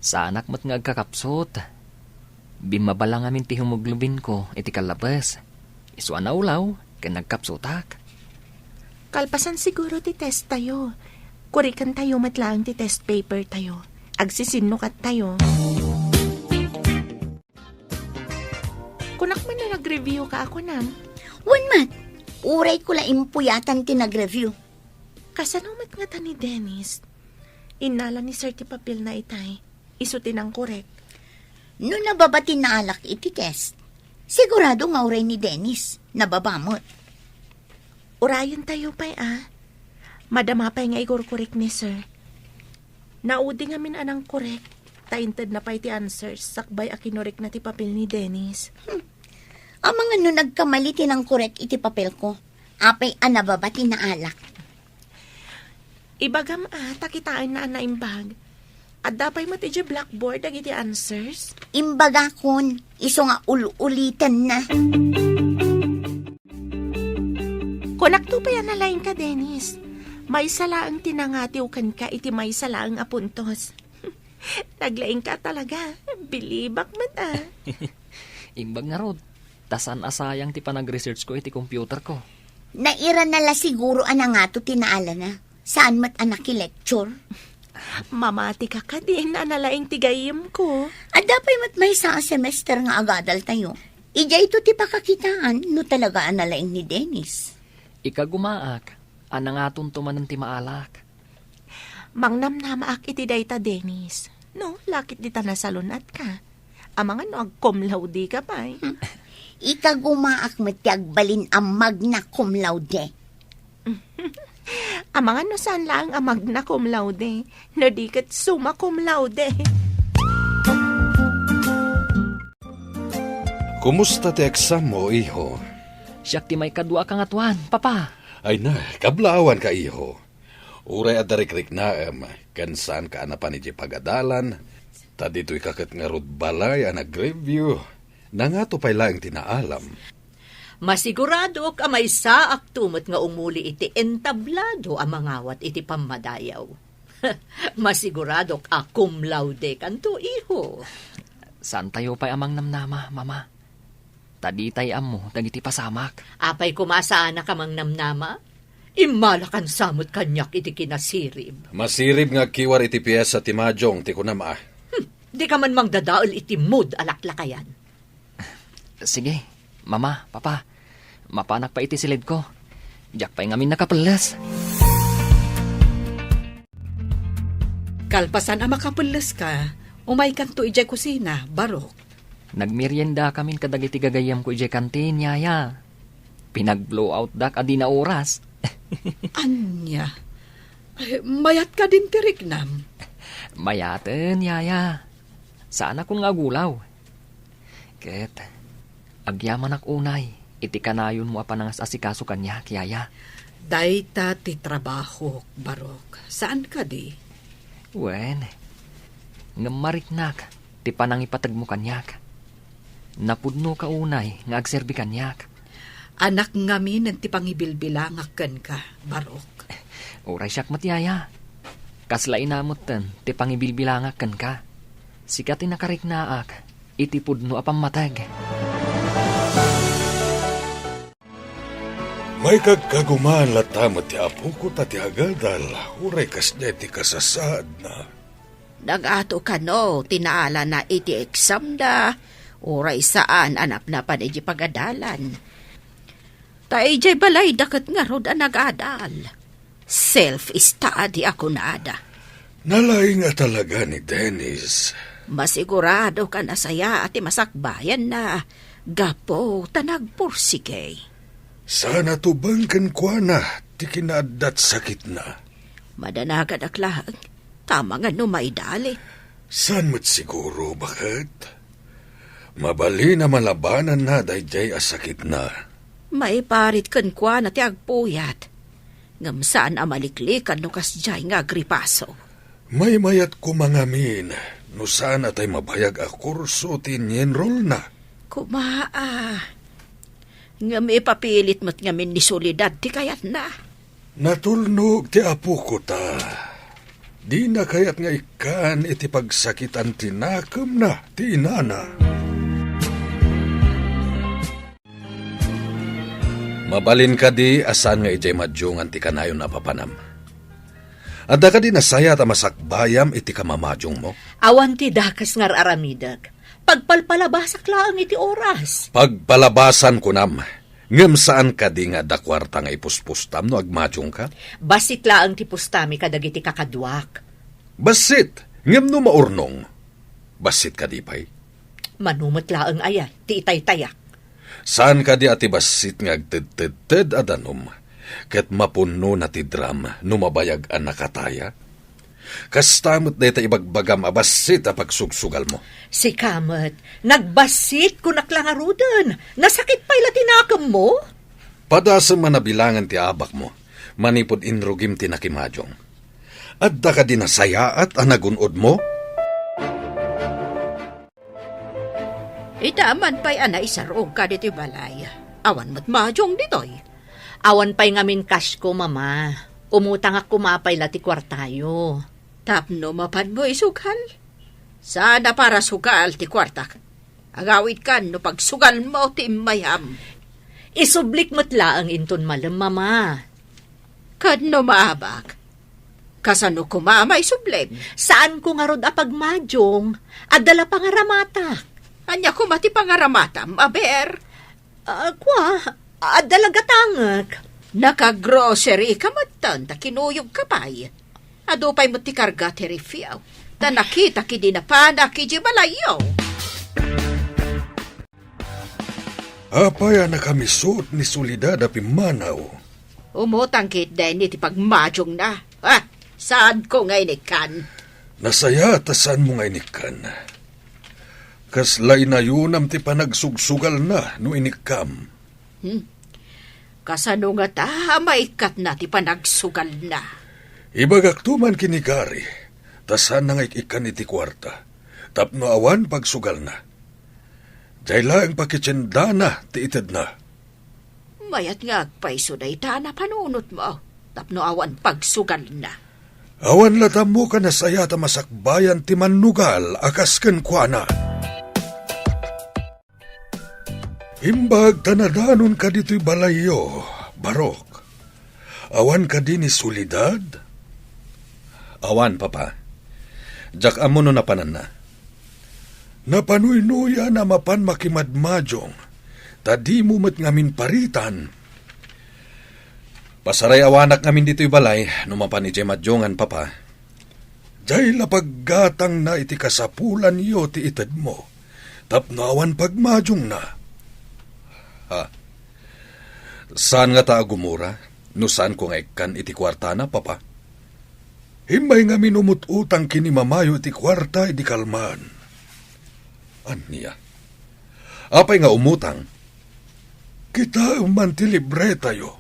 Saanak met nga agkakapsut. Bimmaba la ngamin ti hemoglobinko iti kallabes. Isu a naulaw ken nagkapsutak. Kalpasan siguro ti test tayo. Kuriken tayo met laeng ti test paper tayo. Agsisinnukat tayo. Kunak man no nag-review ka a kunam? Wen met, uray ko la impuyatan ti nag-review. Kasano met ngata ni Dennis? Innala ni Sir ti papelna itay. Isu ti nangkorek. No nababa ti naalak iti test, sigurado nga uray ni Dennis, nababa met. Urayen tayo pay a. Madama pay nga igurkorek ni Sir. Naudi ngamin a nangkorek, ta intedna pay ti answers sakbay a kinorekna ti papel ni Dennis. Hmm. Amangan no nagkamali ti nangkorek iti papelko. Apay a nababa ti naalak. Ibagam a, ta kitaenna a naimbag. Adda pay met idiay blackboard dagiti answers? Imbagakon, isu nga ul-ulitenna. Kunakto pay a nalaingka, Dennis. Maysa laeng ti nangatiw kenka iti maysa laeng a puntos. Naglaingka talaga. Bilibak met a. Imbag ngarud, ta saan a sayang ti panag-research ko iti computer ko. Nairana la siguro a nangato ti naalana. Saan met a nakilecture. Mamatika kadin a nalaing ti gayyemko. Adda pay met maysa a semester nga agadal tayo. Idiayto ti pakakitaan no talaga a nalaing ni Dennis. Ikagumaak a nangatonto manen ti maalak. Mangnamnamaak iti dayta, Dennis. No, lakit dita nasalun-atka. Amangan no ag-cum laude ka pay. Hmm. Ikagumaak met ti agbalin a magna cum laude. Amangan no saan laeng a magna cum laude, no di ket summa cum laude. Kumusta ti exam mo, iho? Siak ti maikadua a kangatuan, Papa. Ay na, kablaawanka, iho. Uray adda rikriknaem, ken saanka a napan idiay pagadalan, ta ditoyka ket ngarud balay a nag-review. Nangato pay laeng ti naalam? Masiguradok a maysaakto met nga umuli iti entablado a mangawat iti pammadayaw. Masiguradok a cum laude kanto, iho. Saantayo pay a mangnamnama, Mama. Ta ditay ammo dagiti pasamak. Apay koma saanak a mangnamnama? Immalakansa met kaniak iti kinasirib. Masirib nga agkiwar iti piesa ti majong ti kunam a. Hmm, dika man mangdadael iti mood a laklakayan. Sige, Mama, Papa. Mapanak pay iti siledko. Diak pay ngamin nakapelles. Kalpasan a makapelleska, umaykanto idiay kusina, Barok. Nagmeriendakamin kadagiti gagayyemko idiay kantin, Yaya. Pinag-blowoutdak a dina oras. Ania? Ay, mayat kadin ti riknam? Mayaten, Yaya. Saanakon nga agulaw. Ket agyamanak unay iti kanayonmo a panangas-asikaso kaniak, Yaya. Dayta ti trabahok, Barok. Saan kadi? Wen, ngem mariknak ti panangipategmo kaniak. Napudnoka unay nga agserbi kaniak. Anak ngamin ti pangibilbilangak kenka, Barok. Uray siak met, Yaya. Kasla ina metten ti pangibilbilangak kenka. Sika ti nakariknaak iti pudno a pammateg. Maikagkaguman latta met ti apoko ta ti agadal, uray kasdiay ti kasasaadna. Nagato kano ti naalana iti examda, uray saan a napnapan iti pagadalan. Ta idiay balayda ket ngarud a nagadal. Self-study a kunada. Nalaing a talaga ni Dennis. Masigurado ka nasayaat ti masakbayanna, gapu ta nagpursige. Saan a tubeng kenkuana ti kinaaddat sakitna. Madanagadak laeng, ta amangan no maidali. Saan met siguro, baket? Mabalin a malabananna daydiay a sakitna. Maiparit kenkuana ti agpuyat, ngem saan a maliklikan no kasdiay nga agripaso. Maymayat koma ngamin no saan a tay mabayag a kurso ti ini-enrollna. Koma a, ngem ipapilit met ngamin ni Soledad ti kayatna. Natulnog ti apoko ta dina kayat nga ikkan iti pagsakitan ti nakemna ti inana. Mabalin kadi a saan nga idiay madiongan ti kanayon a papanam? Adda kadi nasayaat a masakbayam iti kamamadiongmo? Awan ti dakes nga ar-aramidek. Pagpalpalabasak laeng iti oras. Pagpalabasan, kunam. Ngem saan kadi nga adda kuarta nga ipuspustam no agmadiongka? Bassit laeng ti pustami kadagiti kakaduak. Bassit, ngem no maurnong, bassit kadi pay? Mano met laeng aya ti itaytayak. Saan kadi a ti bassit nga agtedtedted a danum, ket mapunnona ti dram no mabayag a nakataya? Kasta met dayta ibagbagam a bassit a pagsugsugalmo. Sika met, nagbassit, kunak la ngaruden. Nasakit pay la ti nakemmo? Padasem a nabilangan ti abakmo, manipud inrugim ti nakimadiong. Adda kadi nasayaat a nagun-odmo? Ita man pay a naisarog ka ditoy balay. Awan met madiong ditoy. Awan pay ngamin kashko, Mama. Umutangak koma pay la ti kuartayo. Tapno mapanmo isugal? Saan a para sugal ti kuartak. Agawidkan no pagsugalmo ti immayam. Isublik met laeng inton malem, Mama. Ket no maabak, kasano koma a maisublim? Saanko ngarud a pagmadiong, adda la pangaramatak. Ania koma ti pangaramatam, aber? Ah, kua, adda la gatangek. Naka-grocery ka metten, ta kinuyogka pay. Adu pay met ti karga ti refiaw, ta nakitak idi napanak idiay balayyo. Apay a nakamisut ni Soledad a pimmanaw? Umutang ket dayta iti pagmadiongna. Ah, saanko nga inikkan. Nasayaat a saanmo nga inikkan. Kasla inayonam ti panagsugsugalna no inikkam. Hmm. Kasano ngata a maikkatna ti panagsugalna? Ibagakto man ken ni Gary, ta saanna nga ik-ikkan iti kuarta, tapno awan pagsugalna. Diay laeng pakitiendana ti itedna. Mayat nga agpayso dayta a napanunotmo, tapno awan pagsugalna. Awan latta ammo a nasayaat a masakbayan ti mannugal a kas kenkuana. Imbag ta nadanonka ditoy balayyo, Barok. Awan kadi ni Soledad? Awan, Papa. Diak ammo no napananna. Napanuynoyan a mapan makimadmadiong, ta dimo met ngamin paritan. Pasarayawanak ngamin ditoy balay no mapan idiay madiongan, Papa. Diay la paggatangna iti kasapulanyo ti itedmo, tapno awan pagmadiongna. Ha? Saan ngata a gumura no saanko nga ikkan iti kuartana, Papa? Immay ngamin umut-utang ken ni Mamayo iti kuarta idi kalman. Ania? Apay nga umutang? Kitaem man ti libretayo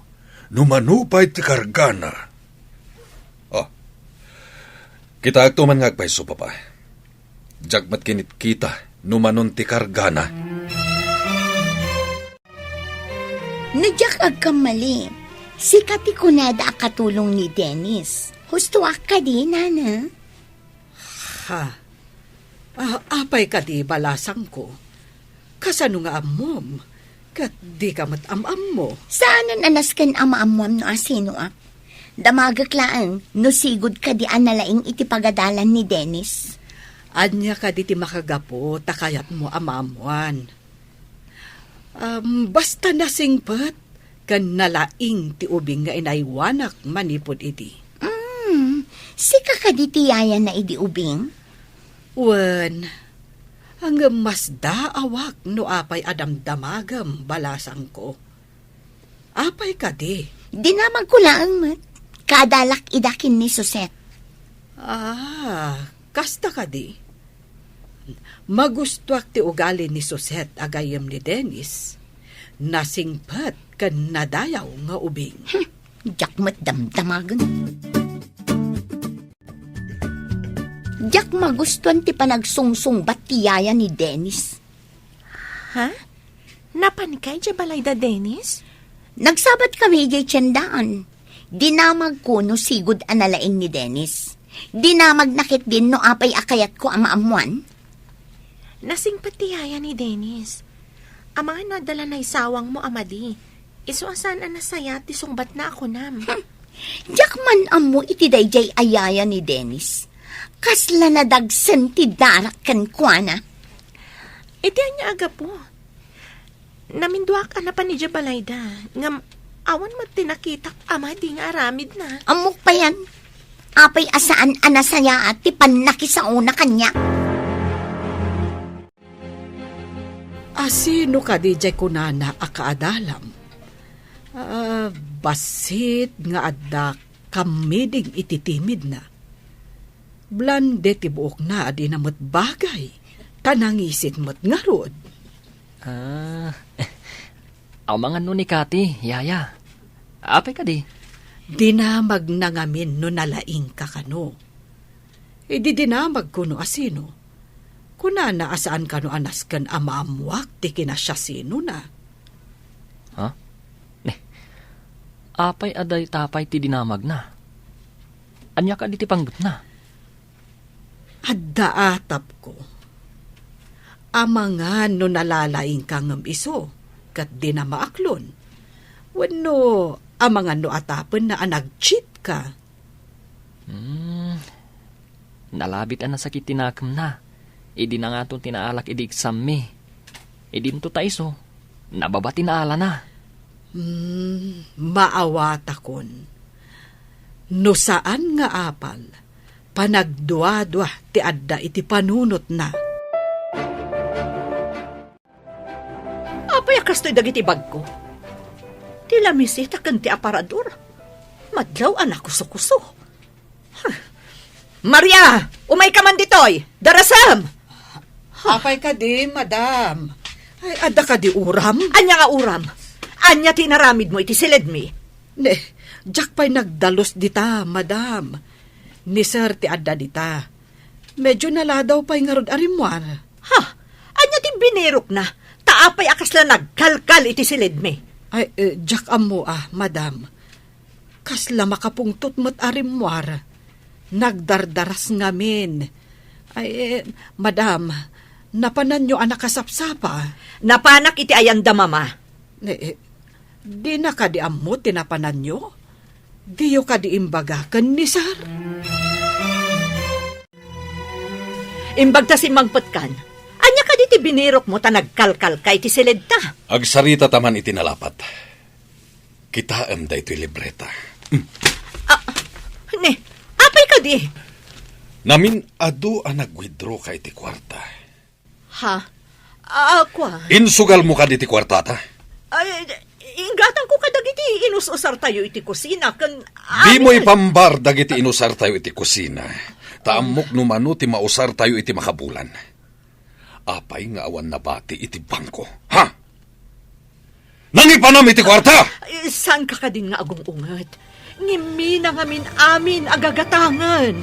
no mano pay ti kargana. Ah, kitaekto man nga agpayso, Papa. Diak met kinitkita no manon ti kargana. No diak agkamali, sika ti kunada a katulong ni Dennis. Hustoak kadi, Nana? Ha? Ah, apay kadi, balasangko? Kasano nga ammom? Ket dika met am-ammo? Saanen a nasken a maammoam no asinoak. Damagek laeng no sigud kadi a nalaing iti pagadalan ni Dennis. Ania kadi ti makagapu ta kayatmo a maammoan? Am, basta nasingpet ken nalaing ti ubing nga inaywanak manipud idi. Mm, sika kadi ti yayana idi ubing? Wen, ngem masdaawak no apay a damdamagem, balasangko. Apay kadi? Dinamagko laeng met. Kaadalak ida ken ni Suset. Ah, kasta kadi? Magustoak ti ugali ni Suset a gayyem ni Dennis. Nasingpet ken nadayaw nga ubing. Hmm, diak met damdamagen. Diak magustuan ti panagsungsungbat ti yaya ni Dennis. Ha? Napanka idiay balayda, Dennis? Nagsabat kami idiay tiendaan. Dinamagko no sigud a nalaing ni Dennis. Dinamagna ketdin no apay a kayatko a maammoan. Nasingpet ti yaya ni Dennis. Amangan no adda la naisawangmo a madi. Isu a saan a nasayaat ti sungbatna a kunam. Hmm. Diak man ammo iti daydiay a yaya ni Dennis. Kasla nadagsen ti darak kenkuana. Iti ania a gapu? Naminduak a napan idiay balayda, ngem awan met ti nakitak a madi nga aramidna. Ammok payen, apay a saan a nasayaat ti pannakisaona kaniak. Asino kadi diay kunana a kaadalam? Ah, bassit nga adda kammiding iti timidna. Blonde ti buokna a dina met bagay, ta nangisit met ngarud. Ah, amangan no ni Kati, yaya. Apay kadi? Dinamagna ngamin no nalaingka kano. Idi dinamagko no asino, kunana a saan kano a nasken a maammoak ti kinasiasinona. Ha? Ne, apay a dayta pay ti dinamagna? Ania kadi ti panggepna? Adda atapko. Amangan no nalalaingka ngem isu, ket dina maaklon. Wenno amangan no atapenna a nag-cheat ka. Hmm. Nalabit a nasakit ti nakemna. Idi nangaton ti naalak idi exam-mi. Idinto ta isu, nababa ti naalana. Hmm, maawatakon. No saan nga apal, panagduadua ti adda iti panunotna. Apay a kastoy dagiti bagko? Ti lamisita ken ti aparador. Madlaw a nakusokuso. Huh. Maria, umayka man ditoy! Darasem! Apay kadi, madam? Ay, adda kadi uram? Ania nga uram? Ania ti inaramidmo iti siledmi? Ne, diak pay nagdalus dita, madam. Ni Sir ti adda dita. Medyo naladaw pay ngarud a rimmuar. Ha? Ania ti binirokna? Ta apay a kasla nagkalkal iti silidmi? Ay, eh, diak ammo, ah, madam. Kasla makapungtot met a rimmuar. Nagdardaras ngamin. Ay, eh, madam, napananyo a nakasapsapa? Napanak iti ayanda, Mama. Eh, eh, dina kadi ammo ti napananyo? Diyo kadi imbaga ken ni Sir? Imbag ta simmangpetkan. Ania kadi ti binirokmo ta nagkalkalka iti silidta? Agsarita ta man iti nalapat. Kitaem daytoy libreta. Mm. Ah, ne, apay kadi? Namin-adu a nag-withdraw ka iti kuarta. Ha? Ah, kua? Insugalmo kadi ti kuartata? Ay, inggatangko kadagiti inus-usartayo iti kusina ken... Dimo amin. Ipambar dagiti inusartayo iti kusina. Ta ammok no mano ti mausartayo iti makabulan. Apay nga awan nabati iti bangko? Ha? Nangipanam iti kuarta! Eh, saan ka kadin nga agung-unget? Ngimmi na ngamin amin a gagatangen.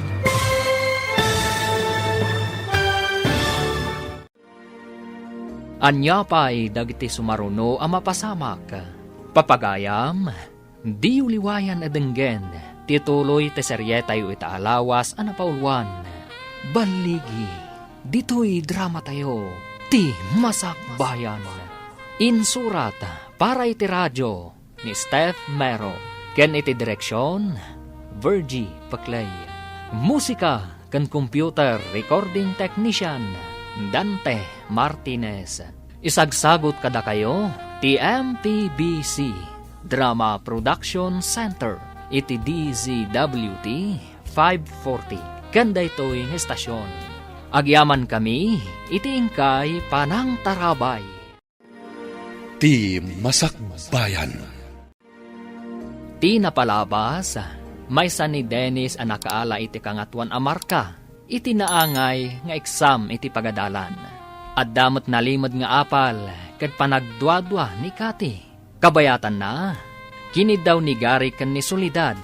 Ania pay dagiti sumaruno a mapasamak? Papagayam, diyo liwayan a denggen ti tuloy ti serietayo ita a lawas a napauluan. Balligi, ditoy dramatayo, ti Masakbayan. Insurat para iti radio ni Steph Mero, ken iti direksion, Virgie Paclay. Musika ken computer recording technician, Dante Martinez. Isagsagut kadakayo ti M P B C Drama Production Center iti D Z W T five forty ken daytoy nga estasion. Agyamankami iti inkay panangtarabay. Ti Masakbayan. Ti napalabas, maysa ni Dennis a nakaala iti Kangatoan a Marka iti naangay nga eksam iti pagadalan. Adda met nalimed nga apal ket panagduadua ni Cathy. Kabayatanna, kiniddaw ni Gary ken ni Soledad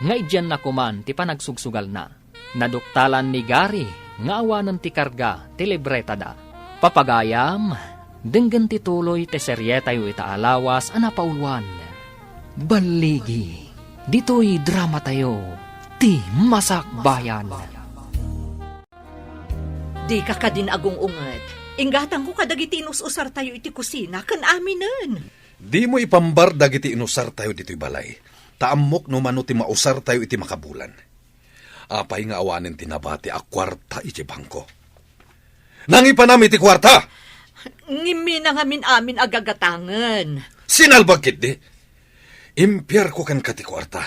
nga idianna koman ti panagsugsugalna. Naduktalan ni Gary nga awanen ti karga ti libretada. Papagayam, denggen ti tuloy ti serietayo ita a lawas a napauluan. Balligi, ditoy dramatayo, ti Masakbayan. Dika kadin agung-unget. Inggatangko kadagiti inus-usartayo iti kusina ken aminen. Dimo ipambar dagiti inusartayo ditoy balay, ta ammok no mano ti mausartayo iti makabulan. Apay nga awanen ti nabati a kuarta iti bangko? Nangipanam iti kuarta! Ngimmi na ngamin amin a gagatangen. Sinalbag ketdi? Impiarko kenka ti kuarta.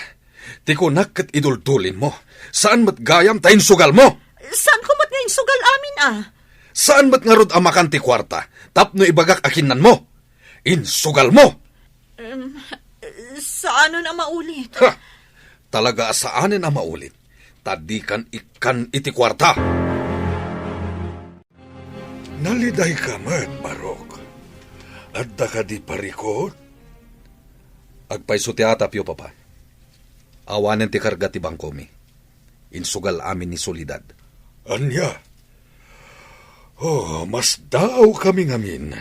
Ti kunak ket iduldulinmo. Saan met gayam ta insugalmo. Saanko met nga insugal amin a? Saan met ngarud a makan ti kuarta tapno ibagak a kinnanmo? Insugalmo! Em, saanen a maulit. Ha! Talaga a saanen a maulit, ta dikan ikkan iti kuarta. Nalidayka met, Barok. Adda kadi parikut? Agpayso ti atapyo, Papa. Awanen ti karga ti bangkomi. Insugal amin ni Soledad. Ania? Oh, masdaawkami ngamin.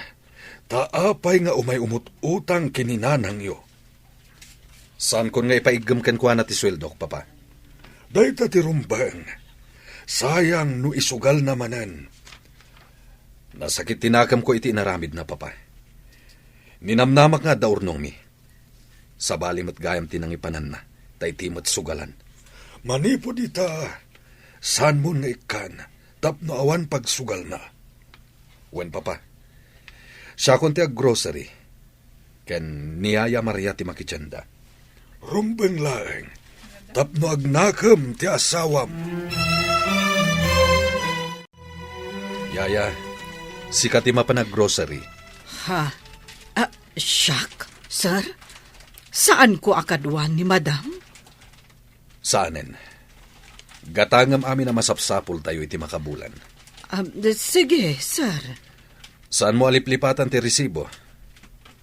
Ta apay nga umay umut-utang ken ni nanangyo? Saankon nga ipaiggem kenkuana ti sueldok, Papa. Dayta ti rumbeng. Sayang no isugalna manen. Nasakit ti nakemko iti inaramidna, Papa. Ninamnamak nga adda urnongmi. Sabali met gayam ti nangipananna, ta iti met sugalan. Manipud ita, saanmon nga ikkan tapno awan pagsugalna. Wen, Papa, siakon ti aggrocery, ken ni Yaya Maria ti makitienda. Rumbeng laeng, tapno agnakem ti asawam. Yaya, sika ti mapan aggrocery. Ha? Ah, siak, sir? Saanko a kaduan ni madam? Saanen. Gatangem amin a masapsapultayo iti makabulan. Ah, sige, sir. Saanmo a liplipatan ti resibo?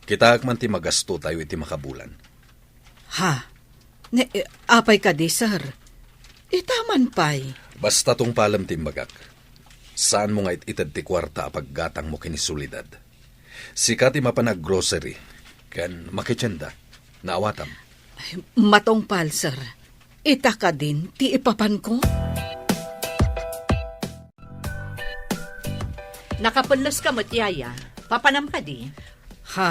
Kitaek man ti magastotayo iti makabulan. Ha? Ne, eh, apay kadi, sir? Ita man pay. Basta tungpalem ti imbagak. Saanmo nga it-ited ti kuarta a paggatangmo ken ni Soledad. Sika ti mapan aggrocery ken makitienda. Naawatam. Ay, matungpal, sir. Ita kadin ti ipapanko? Nakapelles ka met, Yaya. Papanam kadi? Ha?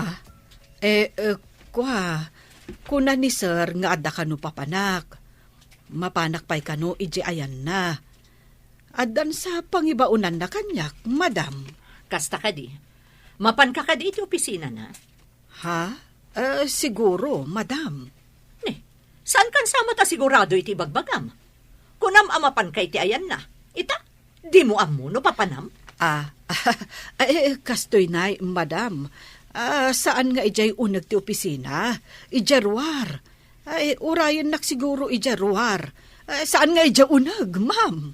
Eh, eh, kua, kuna ni sir nga adda kano papanak. Mapanak pay kano idiay ayanna. Addan sa pangibaonanna kaniak, madam. Kasta kadi. Mapanka kadi iti opisinana? Ha? Eh, siguro, madam. Ne, saankan sa met a sigurado iti ibagbagam? Kunam a mapanka iti ayanna. Ita, dimo ammo no papanam? Ah, eh, kastoy nay, madam. Ah, saan nga idiay uneg ti opisina? Idiay ruar. Ay, urayennak siguro idiay ruar. Eh, saan nga idiay uneg, ma'am?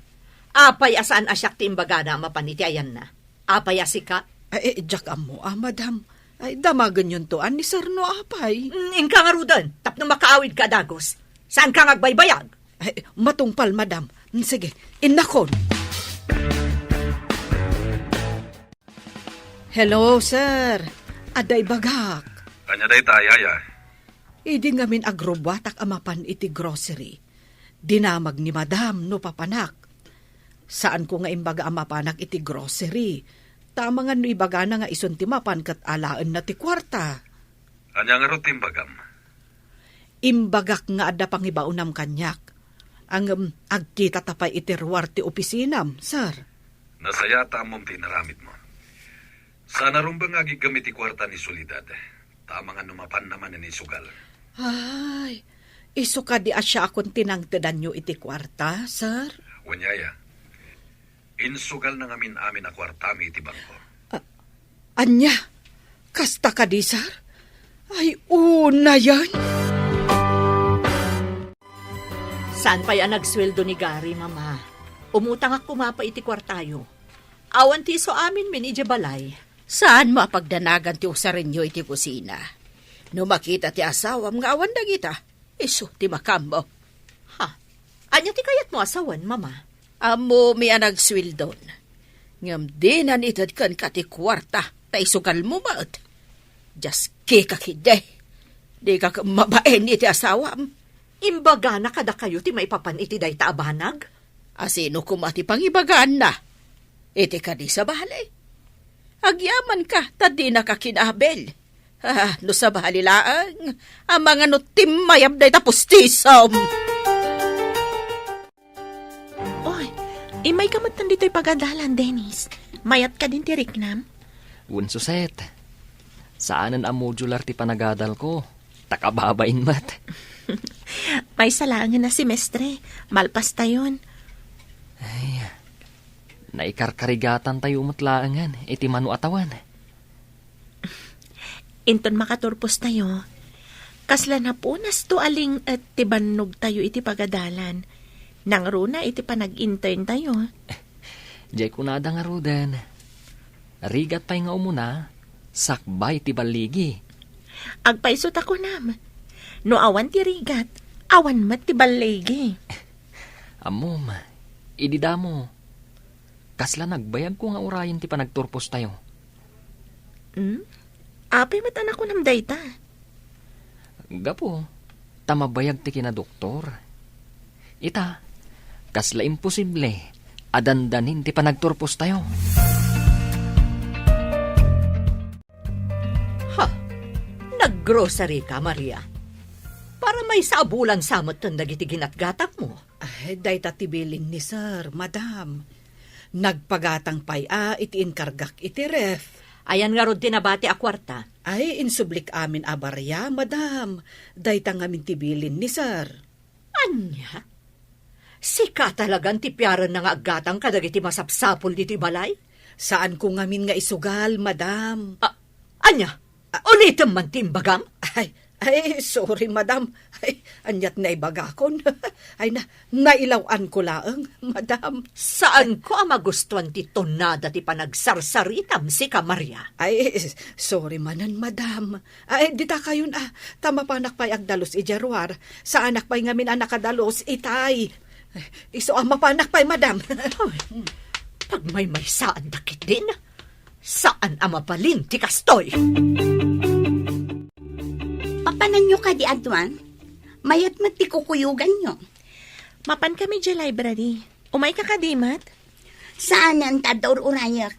Apay a saan a siak ti imbagana a mapan iti ayanna? Apay a sika? Ay, eh, diak ammo, ah, madam. Ay, damagenyonto a ni sir no apay. Mm, inka ngaruden, tapno makaawidka a dagus. Saanka nga agbaybayag? Ay, matungpal, madam. Mm, sige, innakon. Hello, sir. Adda ibagak. Ania dayta, Yaya? Idi ngamin agrubbuatak a mapan iti grocery, dinamag ni madam no papanak. Saanko nga imbaga a mapanak iti grocery. Ta amangan no ibagana nga isun ti mapan ket alaenna ti kuarta. Ania ngarud ti imbagam? Imbagak nga adda pangibaonam kaniak. Ngem agkitata pay iti ruar ti opisinam, sir. Nasayaat ta ammom ti inaramidmo. Saan a rumbeng nga agiggem iti kuarta ni Soledad. Ta amangan no mapanna manen isugal. Ay, isu kadi a siakon ti nangtedanyo iti kuarta, sir? Wen, Yaya. Insugalna ngamin amin a kuartami iti bangko. A-, ania? Kasta kadi, sir? Ay, unayen? Saan pay a nagsueldo ni Gary, Mama? Umutangak koma pay iti kuartayo. Awan ti isu aminmin idiay balay. Saanmo a pagdanagan ti usarenyo iti kusina? No makita ti asawam nga awan dagita, isu ti makaammo. Ha? Ania ti kayatmo a sawen, Mama? Ammomi a nagsueldon. Ngem dinan ited kenka ti kuarta ta isugalmo met. Diaskika ketdi. Dika ket mabain iti asawam. Imbagana kadakayo ti maipapan iti dayta a banag? A sino koma ti pangibagaanna? Iti kadi sabali? Agyamanka ta dinaka kinabil. Ah, no sabali laeng, amangan no timmayab dayta pustisom. Oy, immayka met ditoy pagadalan, Dennis. Mayat kadin ti riknam? Wen, Suset. Saanen a modular ti panagadalko. Ta kababain met. Maysa laengen a semestre, malpastayon. Ay, naikarkarigatantayo met laengen iti mano a tawen. Inton makaturpostayo, kasla napunasto a ling-et ti bannogtayo iti pagadalan. Nangruna iti panag-interntayo. Diay kunada ngaruden. Rigat pay nga umuna, sakbay ti balligi. Agpayso ta kunam. No awan ti rigat, awan met ti balligi. Ammom, idi damo, kasla nagbayagko nga urayen ti panagturpostayo. Hmm? Apay met a nakunam dayta? Gapu ta mabayag ti kinadoktor. Ita, kasla imposible a dandanin ti panagturpostayo. Ha? Naggrocery ka, Maria? Para maysa a bulan sa metten dagiti ginatgatangmo. Ay, dayta ti bilin ni sir, madam. Nagpagatang pay a iti inkargak iti ref. Ayan ngarud ti nabati a kuarta? Ay, insublik amin a baria, madam. Dayta ngamin ti bilin ni sir. Ania? Sika talagan ti piarenna nga aggatang kadagiti masapsapul ditoy balay? Saanko ngamin nga isugal, madam. A-, ania? Ulitem man ti imbagam? Ay, Ay, sorry, madam. Ay, aniat naibagakon. Ay, na, nailaw-anko laeng, madam. Saanko a magustuan ti tonada ti panagsarsaritam, sika, Maria. Ay, sorry manen, madam. Ay, dita kayon, ah, ta mapanak pay agdalus idiay ruar. Saanak pay ngamin a nakadalus itay. Isu a mapanak pay, madam. Ay, pagmaymaysaanda ketdin. Saan a mabalin ti kastoy. Papananyo kadi, Adwan? Mayat met ti kukuyoganyo. Mapan kami diay library. Umayka kadi met? Saanen ta adda ur-urayek.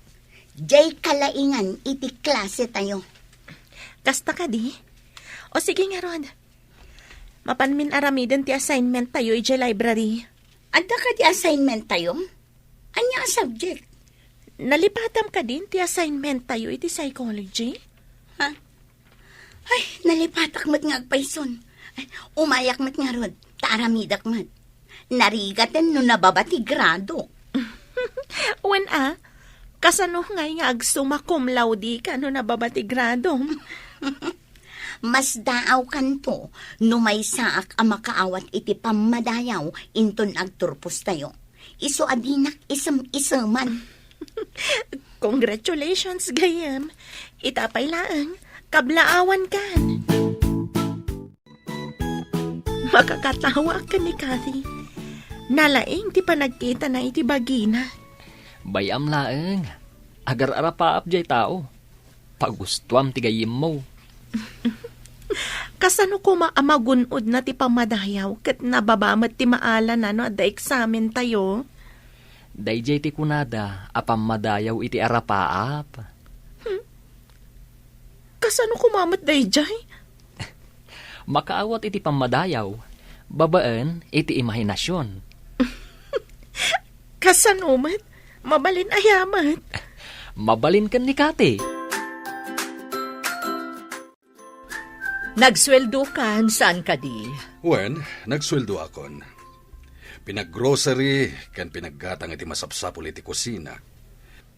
Diay kalaingan iti klase tayo. Kasta kadi? O sige ngarud. Mapanmin aramiden ti assignment tayo idiay library. Adda kadi assignment tayo? Ania a subject? Nalipatam kadin ti assignment tayo iti psychology? Ha? Ay, nalipatak met nga agpayson. Ay, umayak met ngarud, ta aramidek met. Narigaten no nababa ti grado. Wen a, kasano ngay nga agsumma cum laude ka no nababa ti gradom? Masdaawkanto no maysaak a makaawat iti pammadayaw inton agturpostayo. Isu a dinak isem-iseman. Congratulations, gayyem. Ita pay laeng, kablaawankan. Makakatawa ken ni Kathy. Nalaing ti panagkitana iti bagina. Bay-am laeng. Agar-arapaap jay tao. Pagustuam ti gayyemmo. Kasano koma a magun-odna ti pammadayaw ket nababa met ti maalana no adda eksamentayo? Daydiay ti kunada a pammadayaw iti arapaap. Hmm. Kasano koma met daydiay? Makaawat iti pammadayaw babaen iti imahinasion. Kasano met? Mabalin aya met? Mabalin ken ni Kati. Nagsueldokan, saan kadi? Wen, nagsueldoakon. Pinaggrocery ken pinaggatang iti masapsapul iti kusina.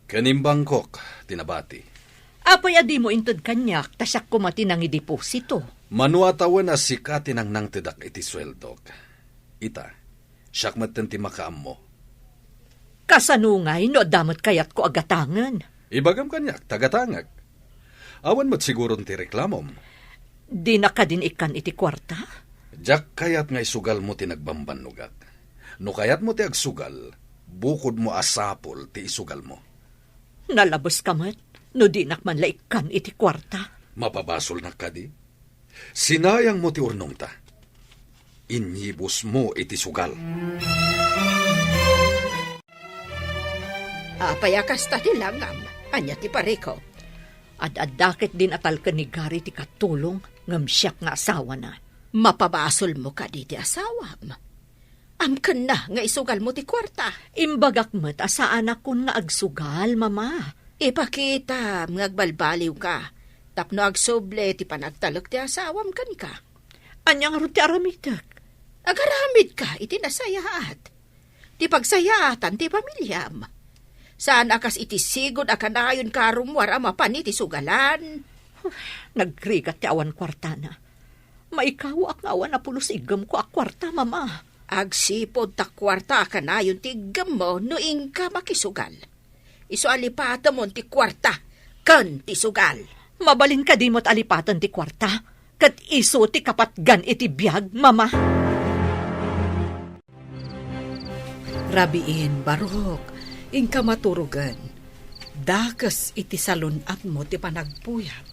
Ken imbangkok ti nabati. Apay a dimo inted kaniak, ta siak koma ti nangideposito? Mano a tawen a sika ti nangnangtedak iti sueldok. Ita, siak metten ti makaammo. Kasano ngay no adda met kayatko a gatangen? Ibagam kaniak, ta gatangek. Awan met siguron ti reklamom. Dinak kadin ikkan iti kuarta? Diak kayat nga isugalmo ti nagbambannogak. No kayatmo ti agsugal, bukodmo a sapul ti isugalmo. Nalabeska met no dinak man la ikkan iti kuarta. Mapabasolnak kadi? Sinayangmo ti urnongta. Inyibusmo iti sugal. Apay a kasta ti langam? Ania ti parikop? Ad-adda ketdin a talken ni Gary ti katulong ngem siak nga asawana. Mapabasolmo kadi ti asawam? Amkenna nga isugalmo ti kuarta. Imbagak met a saanakon nga agsugal, Mama. Ipakitam nga agbalbaliwka tapno agsubli ti panagtalek ti asawam kenka. Ania ngarud ti aramidek? Agaramidka iti nasayaat. Ti pagsayaatan ti pamiliam. Saan a kas iti sigud a kanayon ka a rummuar a mapan iti sugalan. Nagrigat ti awan kuartana. Maikawaak nga awan a pulos iggemko a kuarta, Mama. Agsipud ta kuarta a kanayon ti iggemmo no inka makisugal. Isu a lipatemon ti kuarta ken ti sugal. Mabalin kadi met a lipaten ti kuarta, ket isu ti kapatgan iti biag, Mama? Rabiin, barok, inka maturogen. Dakes iti salun-atmo ti panagpuyat.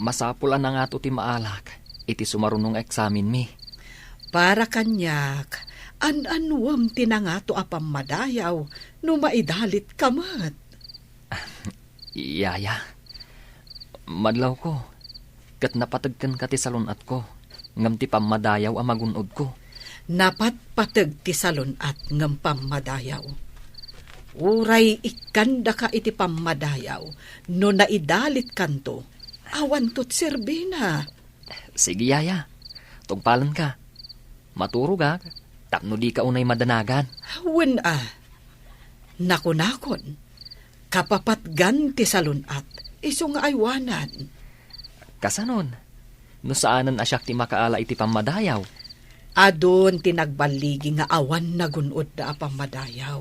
Masapul a nangato ti maalak iti sumaruno nga eksamenmi. Para kaniak, an-annuem ti nangato a pammadayaw no maidalitka met. Yaya, madlawko, ket napateg kenka ti salun-atko, ngem ti pammadayaw a magun-odko. Napatpateg ti salun-at ngem pammadayaw. Uray ikkandaka iti pammadayaw no naidalitkanto, awanto ti serbina. Sige, yaya. Tungpalenka. Maturogak tapno dika unay madanagan. Wen a. Nakunakon, kapapatgan ti salun-at, isu nga aywanan. Kasanon? No saanen a siak ti makaala iti pammadayaw. Adun ti nagballigi nga awan nagun-odda a pammadayaw.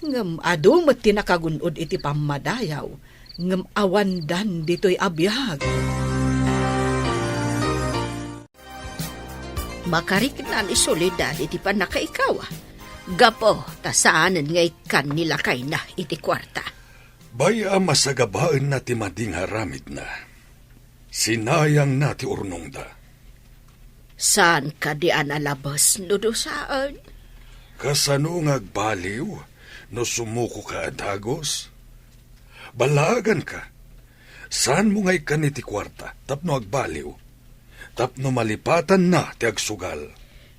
Ngem adu met ti nakagun-od iti pammadayaw, ngem awandan ditoy a biag. Makarikna ni Soledad iti pannakaikaw, gapu ta saanen nga ikkan ni lakayna iti kuarta. Bay-am a sagabaenna ti madi nga aramidna. Sinayangna ti urnongda. Saan kadi a nalabes no dusaen? Kasano nga agbaliw no sumukoka a dagus? Ballaaganka. Saanmo nga ikkan iti kuarta tapno agbaliw, tapno malipatanna ti agsugal.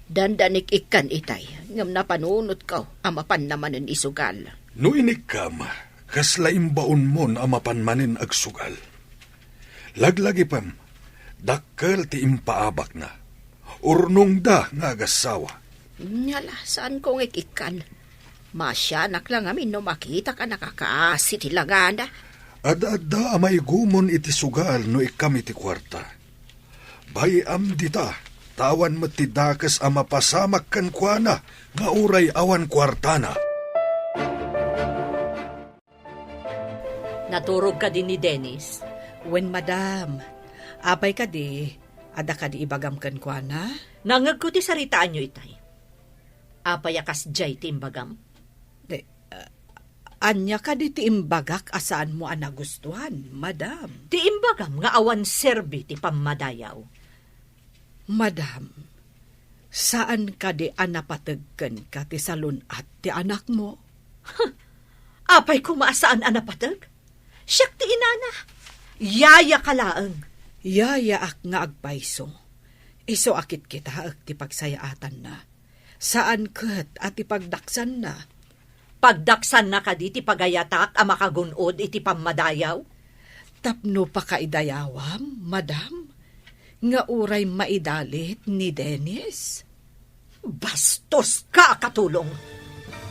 Dandanik ikkan itay, ngem napanunotko a mapanna manen isugal. No inikkam, kasla imbaonmon a mapan manen agsugal. Laglagipem, dakkel ti impaabakna. Urnongda nga agassawa. Nya la, saanko nga ikkan. Masianak la ngamin no makitak a nakakaasi ti langana. Adda-adda a maigumon iti sugal no ikkam iti kuarta. Bay-am dita, ta awan met ti dakes a mapasamak kenkuana nga uray awan kuartana. Naturog kadi ni Dennis? Wen, madam. Apay kadi? Adda kadi ibagam kenkuana? Nangngegko ti saritaanyo itay. Apay a kasdiay ti imbagam? Eh, ah, ania kadi ti imbagak a saanmo a nagustuan, madam? Ti imbagam nga awan serbi ti pammadayaw. Madam, saan kadi a napateg kenka ti salun-at ti anakmo? Apay koma a saan a napateg? Siak ti inana. Yayaka laeng. Yayaak nga agpayso. Isu a kitkitaek ti pagsayaatanna. Saan ket a ti pagdaksanna. Pagdaksanna kadi ti pagayatak a makagun-od iti pammadayaw? Tapno pakaidayawam, madam, nga uray maidalit ni Dennis. Bastoska a katulong!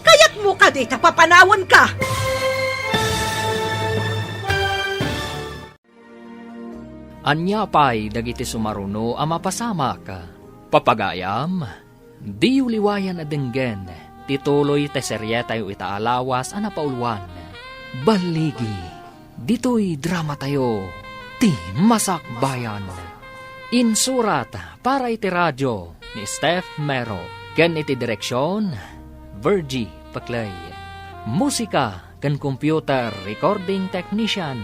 Kayatmo kadi ta papanawenka? Ania pay dagiti sumaruno a mapasamak? Papagayam, diyo liwayan a denggen ti tuloy ti serietayo ita a lawas a napauluan. Balligi, ditoy dramatayo, Ti Masakbayan. Insurat para iti radio ni Steph Mero ken iti direksion, Virgie Peclay. Musika ken computer recording technician,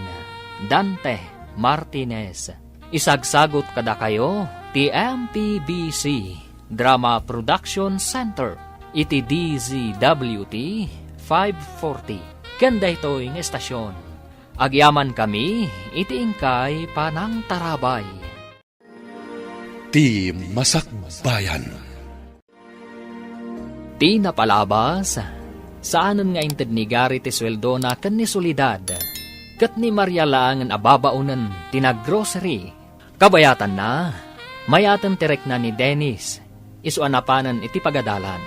Dante Martinez. Isagsagut kadakayo ti M P B C Drama Production Center iti D Z W T five forty ken daytoy nga estasion. Agyamankami iti inkay panangtarabay. Ti Masakbayan. Ti napalabas, saanen nga inted ni Gary ti sueldona ken ni Soledad, ket ni Maria laengen a babaonen ti naggrocery. Kabayatanna, mayaten ti rikna ni Dennis, isu a napanen iti pagadalan.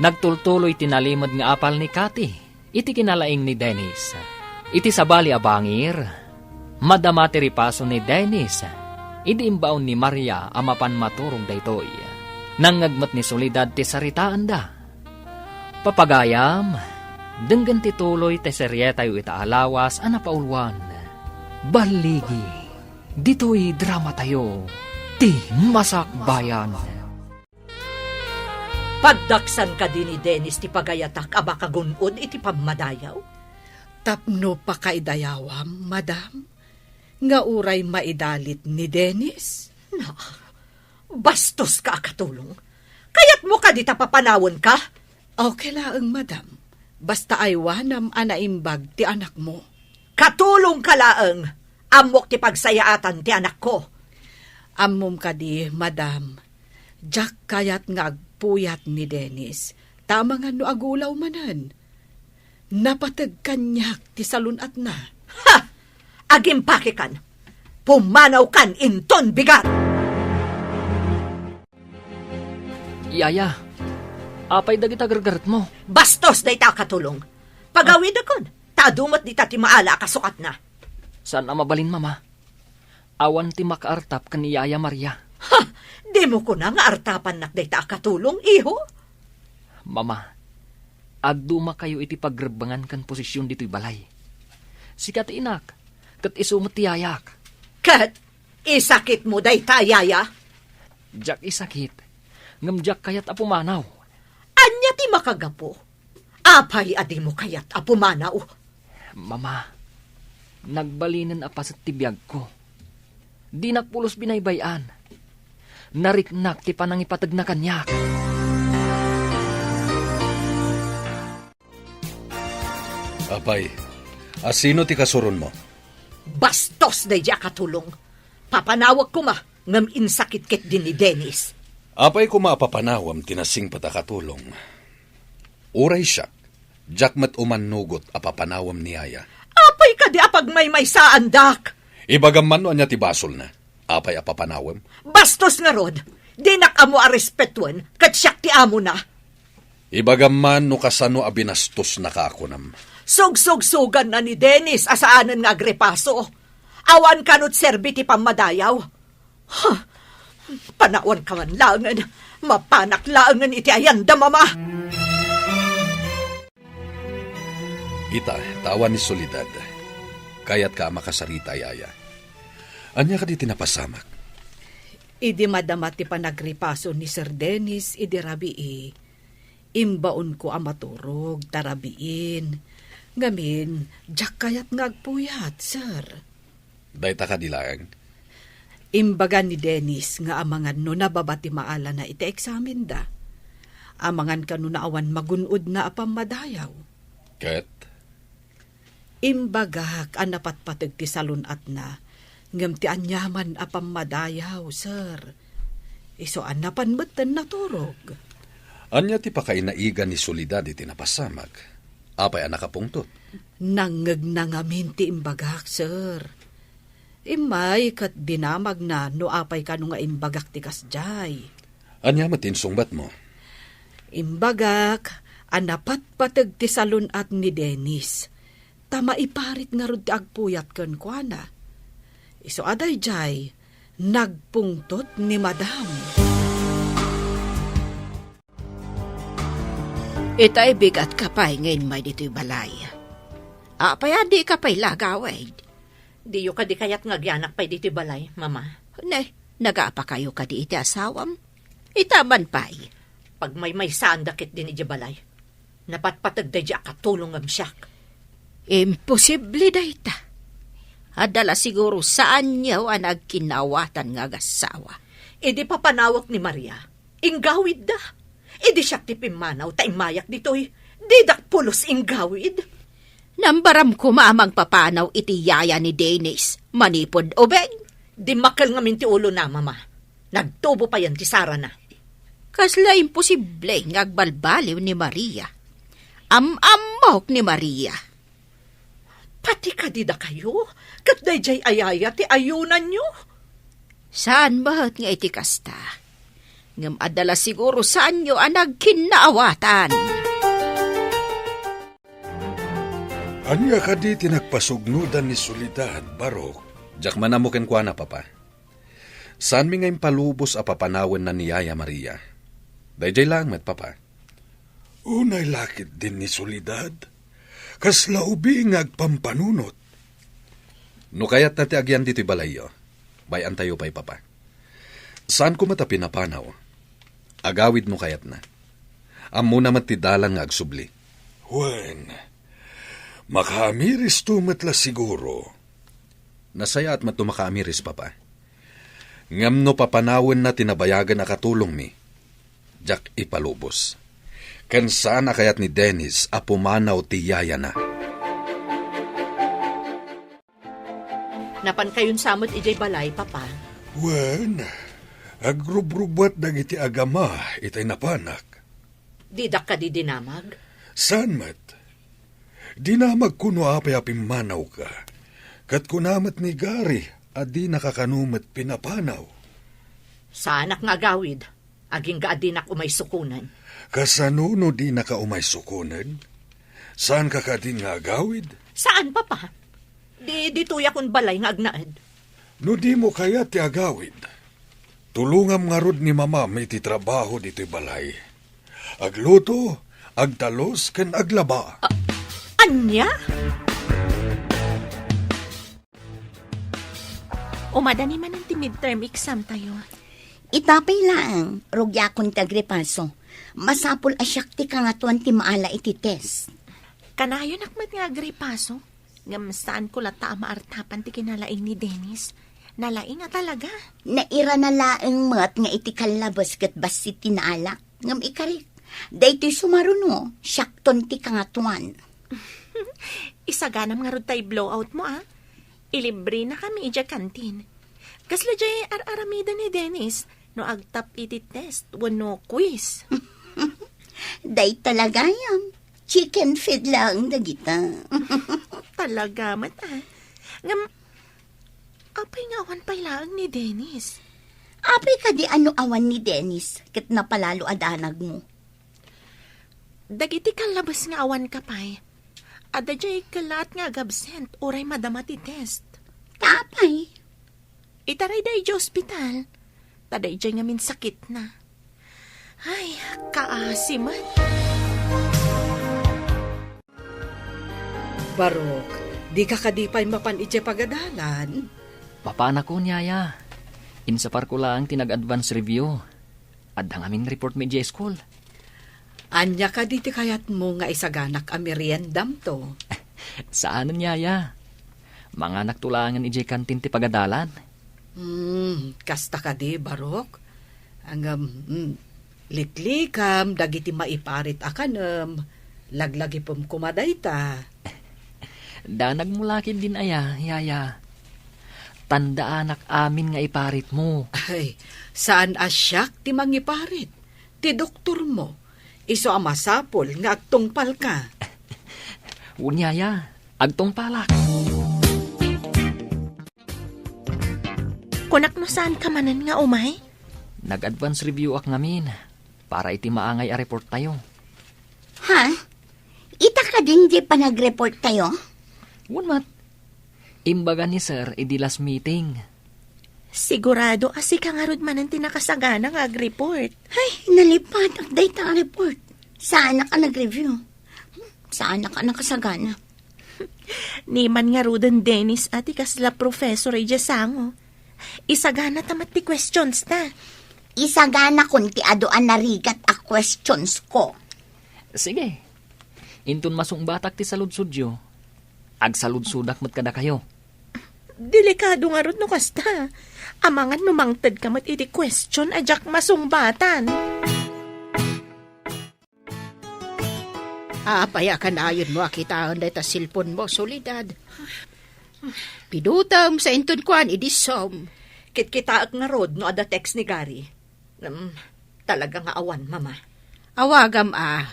Nagtultuloy ti nalimed nga apal ni Cathy iti kinalaing ni Dennis. Iti sabali a bangir, madama ti ripaso ni Dennis idi imbaon ni Maria a mapan maturog daytoy. Nangngeg met ni Soledad ti saritaanda. Papagayam, denggen ti tuloy ti serietayo ita a lawas a napauluan. Balligi, ditoy dramatayo, Ti Masakbayan. Pagdaksan kadi ni Dennis ti pagayatak a makagun-od iti pammadayaw? Tapno pakaidayawam, madam, nga uray maidalit ni Dennis? Na, bastoska a katulong. Kayatmo kadi ta papanawenka? Okay laeng, madam. Basta aywanam a naimbag ti anakmo. Katulongka laeng. Ammok ti pagsayaatan ti anakko. Ammom kadi, madam, diak kayat nga agpuyat ni Dennis, ta amangan no agulaw manen. Napateg kaniak ti salun-atna. Ha! Agimpakekan! Pumanawkan inton bigat! Yaya, apay dagita gargaretmo? Bastos dayta a katulong. Pagawidekon, ta adu met dita ti maala a kasukatna. Saan a mabalin, Mama. Awan ti makaartap ken ni Yaya Maria. Ha! Dimo kuna nga artapannak dayta a katulong, iho? Mama, agdumakayo iti pagrebbengan ken posesion ditoy balay. Sika ti inak, ket isu met ti yayak. Ket isakitmo dayta a yaya? Diak isakit, ngem diak kayat a pumanaw. Ania ti makagapu? Apay a dimo kayat a pumanaw? Mama, nagbalinen a paset ti biagko. Dinak pulos binaybay-an. Nariknak ti panangipategna kaniak. Apay, asino ti kasuronmo? Bastos daydi a katulong. Papanawek koma, ngem insakit ketdi ni Dennis. Apay koma a papanawem ti nasingpet a katulong? Uray siak, diak met umannugot a papanawem ni Yaya. Apay kadi a pagmaymaysaandak? Ibagam man no ania ti basolna. Apay a papanawem? Bastos ngarud! Dinak ammo a respetuen, ket siak ti amona. Ibagam man no kasano a binastosnaka a kunam. Sugsugsuganna ni Dennis a saanen nga agripaso. Awan kano ti serbi ti pammadayaw. Huh! Panawanka man laengen, mapanak laengen iti ayanda, Mama! Ita, ta awan ni Soledad. Kayatka a makasarita, Yaya. Ania kadi ti napasamak? Idi madama ti panagripaso ni Sir Dennis idi rabii, imbaonko a maturog ta rabiin. Ngamin, diak kayat nga agpuyat, sir. Dayta kadi laeng? Imbaga ni Dennis nga amangan no nababa ti maalana iti eksamenda. Amangan kano no awan magun-odna a pammadayaw. Ket? Imbagak a napatpateg ti salun-atna, ngem ti aniaman a pammadayaw, sir. Isu a napan metten naturog. Ania ti pakainaigan ni Soledad iti napasamak? Apay a nakapungtot? Nangngegna ngamin ti imbagak, sir. Immay ket dinamagna no apay kano nga imbagak ti kasdiay. Ania met ti insungbatmo? Imbagak a napatpateg ti salun-at ni Dennis, ta maiparit ngarud ti agpuyat kenkuana. Isu a daydiay, nagpungtot ni Madam. Itay bigatka pay nga immay ditoy balay. Apay a dika pay la agawid? Diyo kadi kayat nga agyanak pay ditoy balay, Mama? Ne, nagapakayo kadi iti asawam? Ita man pay. Pagmaymaysaanda ketdin idiay balay. Napatpateg daydi a katulongem siak. Imposible dayta. Adda la siguro saanyo a nagkinnaawatan nga agassawa. Idi papanawek ni Maria, inggawidda. Idi siak ti pimmanaw ta immayak ditoy, didak pulos inggawid. Nambaram koma a mangpapanaw iti yaya ni Dennis manipud ubing. Dimmakkel ngamin ti ulona, Mama. Nagtubo payen ti sarana. Kasla imposible nga agbalbaliw ni Maria. Am-ammok ni Maria. Pati kadi dakayo, ket daydiay a yaya ti ayunanyo? Saan met nga iti kasta. Ngem adda la siguro saanyo a nagkinnaawatan. Ania kadi ti nagpasugnodan ni Soledad, Barok? Diak man ammo kenkuana, Papa. Saanmi nga impalubos a papanawenna ni Yaya Maria. Daydiay laeng met, Papa. Unay la ketdin ni Soledad, kasla ubing nga agpampanunot. No kayatna ti agyan ditoy balayyo, bay-antayo pay, Papa. Saanko met a pinapanaw. Agawid no kayatna. Ammona met ti dalan nga agsubli. Wen, makaamiristo met la siguro. Nasayaat met no makaamiris, Papa. Ngem no papanawenna ti nabayagen a katulongmi, diak ipalubos. Ken saan a kayat ni Dennis a pumanaw ti yayana. Napankayon sa met idiay balay, Papa? Wen, agrubrubbuat dagiti agama itay napanak. Didak kadi dinamag? Saan met? Dinamagko no apay a pimmanawka. Ket kuna met ni Gary a dinaka kano met pinapanaw. Saanak nga agawid, agingga a dinak umay sukonen. Kasano no dinaka umay sukonen? Saanka kadin nga agawid? Saan, Papa. Di, ditoyakon balay nga agnaed. No dimo kayat ti agawid, tulongam ngarud ni mamam iti trabaho ditoy balay. Agluto, agtalus, ken aglaba. Ania? Umadani manen ti midterm exam tayo. Itapay laeng, rugiakon ti agripaso. Masapul a siak ti kangatoan ti maala iti test. Kanayonak met nga agripaso, ngem saanko latta a maartapan ti kinalaing ni Dennis. Nalaing a talaga. Nairana laeng met nga iti kallabes ket bassit ti naalak. Ngem ikarik, daytoy sumaruno, siakton ti kangatoan. Isaganam ngarud tay blowout mo, a? Ilibrenakami idiay kantin. Kasla diay ar-aramiden ni Dennis no agtap iti test wenno quiz. Dayta la gayam. Chicken feed laeng dagita. Talaga met, a. Ngem, apay nga awan pay laeng ni Dennis? Apay kadi a no awan ni Dennis ket napalalo a danagmo? Dagiti kallabes nga awan ka pay, adda diay kellaat nga agabsent uray madama ti test. Ta apay? Itarayda idiay ospital, ta daydiay ngamin sakitna. Ay, kaasi man. Barok, dika kadi pay mapan idiay pagadalan? Mapanakon, yaya. Insaparko laeng ti nag-advance review. Adda ngamin report mi idiay school. Ania kadi ti kayatmo nga isaganak a meriendamto? Saanen, yaya. Manganakto laengen idiay kantin ti pagadalan. Hmm, kasta kadi, Barok? Ngem, mm, liklikam dagiti maiparit a kanem. Laglagipem koma dayta. Danagmo la ketdin aya, yaya. Tandaanak amin nga iparitmo. Ay, saan a siak ti mangiparit. Ti doktormo, isu a masapul nga agtungpalka. Wen, yaya, agtungpalak. Kunak no saanka manen nga umay? Nag-advance review-ak ngamin para iti maangay a report tayo. Ha? Ita kadin diay panagreport tayo? Wen met. Imbaga ni Sir idi last meeting. Sigurado a sika ngarud manen ti nakasagana nga agreport. Ay, nalipatak dayta a report. Saanak a nagreview. Saanak a nakasagana. Ni man ngaruden Dennis a ti kasla professor idiay sango. Isaganata met ti questions ta. Isaganakon ti adu a narigat a questions ko. Sige. Inton masungbatak ti saludsodyo, agsaludsodak met kadakayo. Delikado ngarud no kasta. Amangan no mangted ka met iti question a diak masungbatan. Apay a kanayonmo a kitaen dayta cellphone mo, Soledad? Pidutem sa inton kuan idi Zoom. Kitkitaek ngarud no adda text ni Gary. Ngem, talaga nga awan, Mama. Awagam a,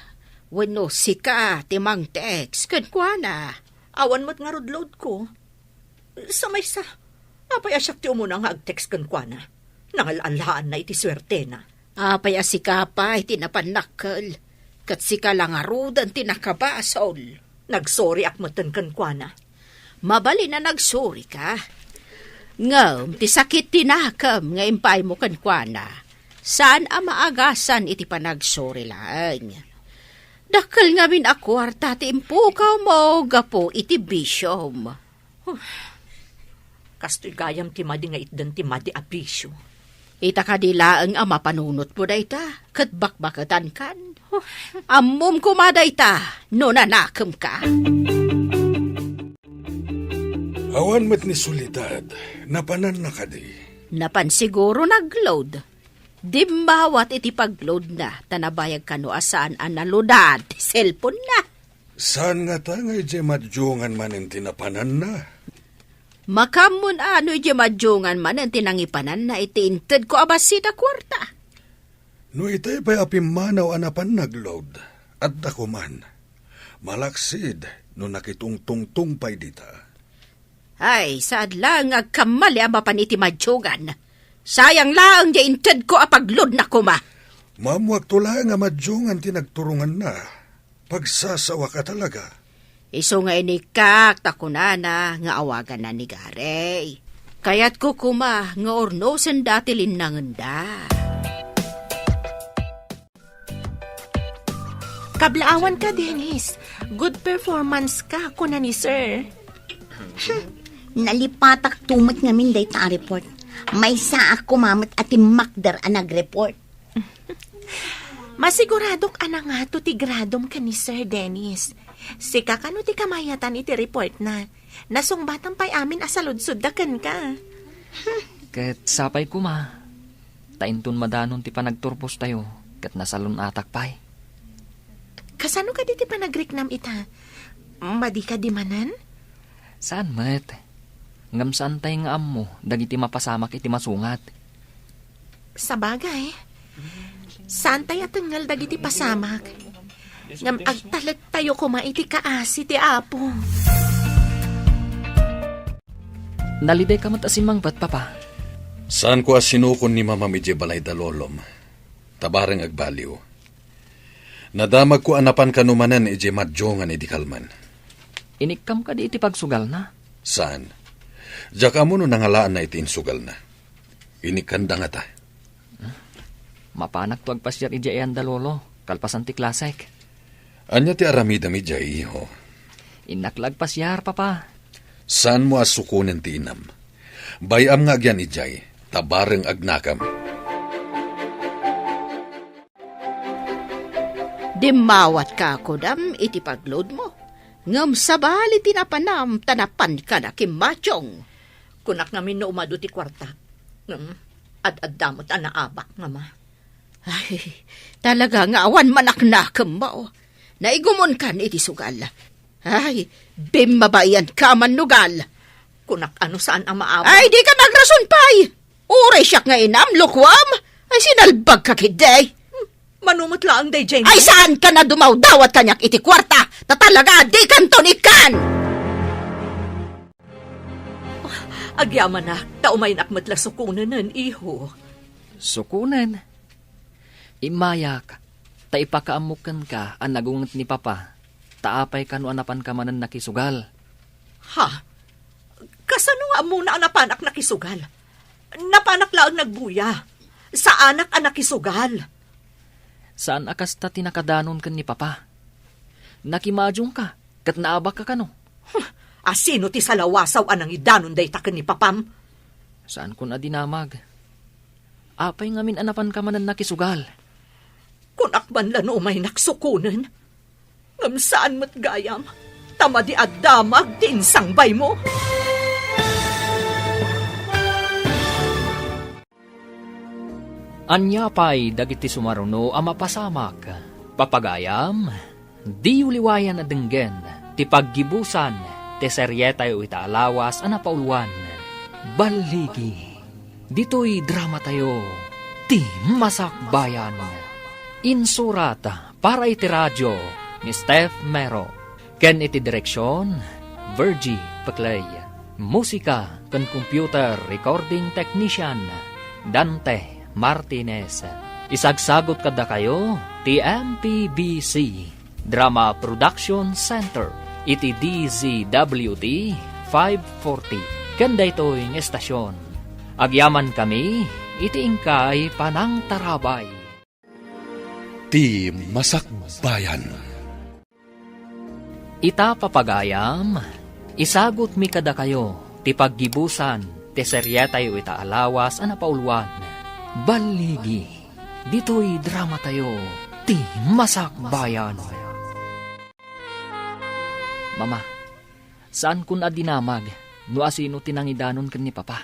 wenno sika ti mangtext kenkuana. Awan met ngarud load ko. Sa maysa, apay a siak ti umuna nga agtext kenkuana? Nangal-allaanna iti suertena. Apay a sika pay ti napannakkel, ket sika la ngaruden ti nakabasol. Nagsoriak metten kenkuana. Mabalin a nagsorika. Ngem ti sakit ti nakem nga impaaymo kenkuana, saan a maagasan iti panagsori laeng. Dakkel ngamin a kuarta ti impukawmo gapu iti bisiom. Huh. Kastoy gayam ti madi nga itdan ti madi a bisio. Ita kadi laeng a mapanunotmo dayta, ket bakbaketankan. Huh. Ammom koma dayta no nanakemka. Awan met ni Soledad, napananna kadi? Napan siguro nagload. Dimmawat iti pagloadna, ta nabayag kano a saan a naloadan ti cellphone-na. Saan ngata nga idiay madiongan manen ti napananna? Makaammoan a no idiay madiongan manen ti nangipananna iti intedko a bassit a kuarta. No itay pay a pimmanaw a napan nagload, adda koman. Malaksid no nakitungtungtong pay dita. Ay, saad laeng nga agkammali a mapan iti madiongan. Sayang laeng diay intedko a pagloadna koma. Maammoakto laeng a madiongan ti nagturonganna. Pagsasawak a talaga. Isu nga inikkak ta kunana nga awaganna ni Gary. Kayatko koma nga urnosenda ti linnangenda. Kablaawanka, Dennis. Good performance ka, kuna ni Sir. Nalipatak to met ngamin dayta a report. Maysaak koma met a timmakder a nag-report. Masiguradok a nangato ti gradom ken ni Sir Dennis. Sika kano ti kamayatan iti report na. Nasungbatam pay amin a saludsodda kenka. Ket sapay koma, ta inton madanon ti panagturpostayo, ket nasalun-atak pay. Kasano kadi ti panagriknam ita? Madi kadi manen? Saan met. Ngem saantay nga ammo dagiti mapasamak iti masungat. Sabagay, saantay a tengngel dagiti pasamak. Ngem agtalektayo koma iti kaasi ti Apo. Nalidayka met a simmangpet, Papa. Saanko a sinukon ni Mamam idiay balay da Lolom. Ta bareng agbaliw. Nadamagko a napan kano manen idiay madiongan idi kalman. Inikkam kadi iti pagsugalna? Saan. Diak ammo no nangalaanna iti insugalna. Inikkanda ngata. Mapanakto agpasiar idiay ayan da Lolo, kalpasan ti klasek. Ania ti aramidem idiay, iho? Innak la agpasiar, Papa. Saanmo a sukonen ti inam. Bay-am nga agyan idiay, ta bareng agnakem. Dimmawatka, kunam, iti pagloadmo. Ngem sabali ti napanam, ta napanka nakimmatyong. Kunak ngamin no umadu ti kuartak. Ngem, ad-adda met a naabak, Mama. Ay, talaga nga awan manaknakemmo. Naigumonkan iti sugal. Ay, bimmabaianka, mannugal. Kunak a no saan a maawat. Ay, dika agrason pay! Uray siak nga inam, lukuam! Ay, sinalbagka ketdi! Mano met laeng daydiay? Ay, saanka a dumawdawat kaniak iti kuarta, ta talaga dikanton ikkan! Agyamanak, ta umaynak met la sukonenen, iho. Sukonen? Immayak, ta ipakaammok kenka a nagunget ni Papa, ta apay kano a napanka manen nakisugal. Ha? Kasano nga ammona a napanak nakisugal? Napanak laeng nagbuya. Saanak a nakisugal. Saan a kasta ti nakadanon ken ni Papa. Nakimmadyongka, ket naabakka kano. Huh, a sino ti salawasaw a nangidanon dayta ken ni Papam? Saankon a dinamag. Apay ngamin a napanka manen nakisugal? Kunak man la no umaynak sukonen. Ngem saan met gayam, ta madi a damag ti insangbaymo. Ania pay dagiti sumaruno a mapasamak? Papagayam, diyo liwayan a denggen ti paggibusan ti serietayo ita a lawas a napauluan, Balligi. Ditoy dramatayo, Ti Masakbayan. Insurat para iti radio ni Steph Mero, ken iti direksion, Virgie Peclay. Musika ken computer recording technician, Dante Martinez. Isagsagut kadakayo ti M P B C Drama Production Center iti D Z W T five forty ken daytoy nga estasion. Agyamankami iti inkay panangtarabay. Ti Masakbayan. Ita, papagayam, isagutmi kadakayo ti paggibusan ti serietayo ita a lawas a napauluan, Balligi. Ditoy dramatayo, Ti Masakbayan. Mama, saankon a dinamag no asino ti nangidanon ken ni Papa.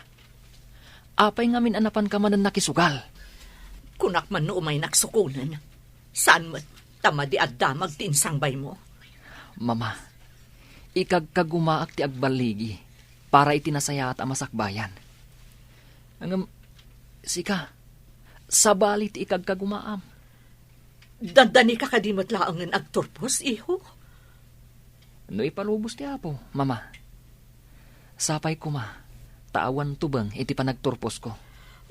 Apay ngamin a napanka manen nakisugal? Kunak man no umaynak sukonen. Saan met, ta madi a damag ti insangbaymo. Mama, ikagkagumaak ti agballigi para iti nasayaat a masakbayan. Ngem, sika, sabali ti ikagkagumaam. Dandanika kadi met laengen agturpos, iho? No ipalubos ti Apo, Mama. Sapay koma, ta awan tubeng iti panagturposko.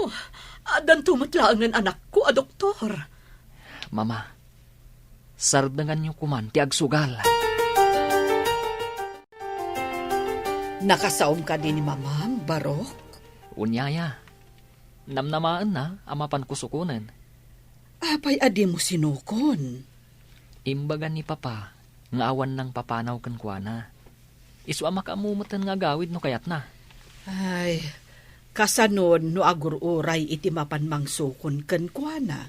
Oh, addanto met laengen anakko a doktor. Mama, sardenganyo koman ti agsugal. Nakasaom kadi ni Mamam, Barok? Wen, yaya, namnamaenna a mapanko sukonen. Apay a dimo sinukon? Imbaga ni Papa nga awan nangpapanaw kenkuana. Isu a makaammo metten nga agawid no kayatna. Ay, kasanon no agur-uray iti mapan mangsukon kenkuana?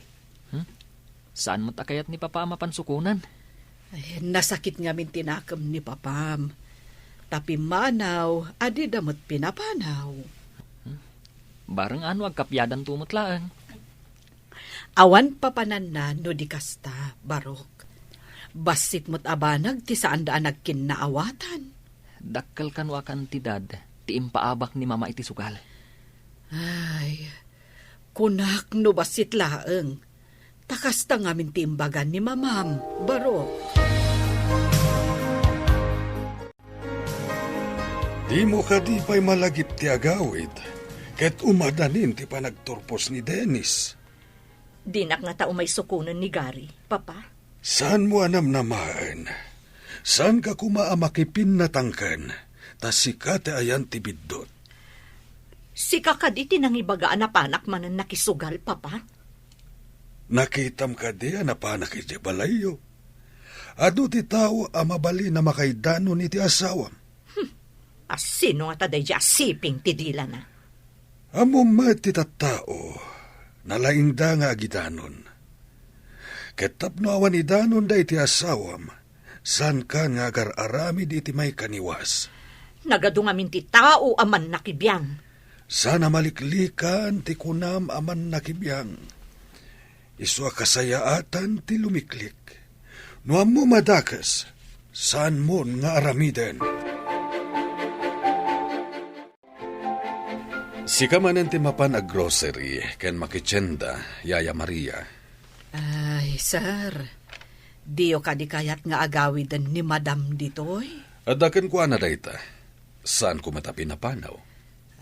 Hmm? Saan met a kayat ni Papa a mapansukonen? Ay, nasakit ngamin ti nakem ni Papam. Ta pimmanaw a dida met pinapanaw. Hmm? Bareng ano agkapiadanto met laeng. Awan papananna no di kasta, Barok. Bassit met a banag ti saanda a nagkinnaawatan. Dakkel kano a kantidad ti impaabak ni Mama iti sugal. Ay, kunak no bassit laeng. Ta kasta ngamin ti imbaga ni Mamam, Barok. Dimo kadi pay malagip ti agawid, ket umadanin ti panagturpos ni Dennis? Dinak ngata umay sukonen ni Gary, Papa. Saanmo a namnamaen? Saanka koma a makipinnatangken, ta sika ti ayan ti biddut. Sika kadi ti nangibaga a napanak manen nakisugal, Papa? Nakitam kadi a napanak idiay balayyo? Adu ti tao a mabalin a makaidanon iti asawam? Hmm. Asino ngata daydiay a siping ti dilana? Ammom met ti tattao, nalaingda nga agidanon. Ket tapno awan idanonda iti asawam, saankan nga agar-aramid iti maikaniwas. Nagadu ngamin ti tao a mannakibiang. Saan a maliklikan ti kunam a mannakibiang. Isu a kasayaatan ti lumiklik. No ammom a dakes, saanmon nga aramiden. Sika manen ti mapan a grocery ken makitienda, Yaya Maria. Ay, sir. Diyo kadi kayat nga agawiden ni Madam ditoy? Adda kenkuana dayta. Saanko met a pinapanaw.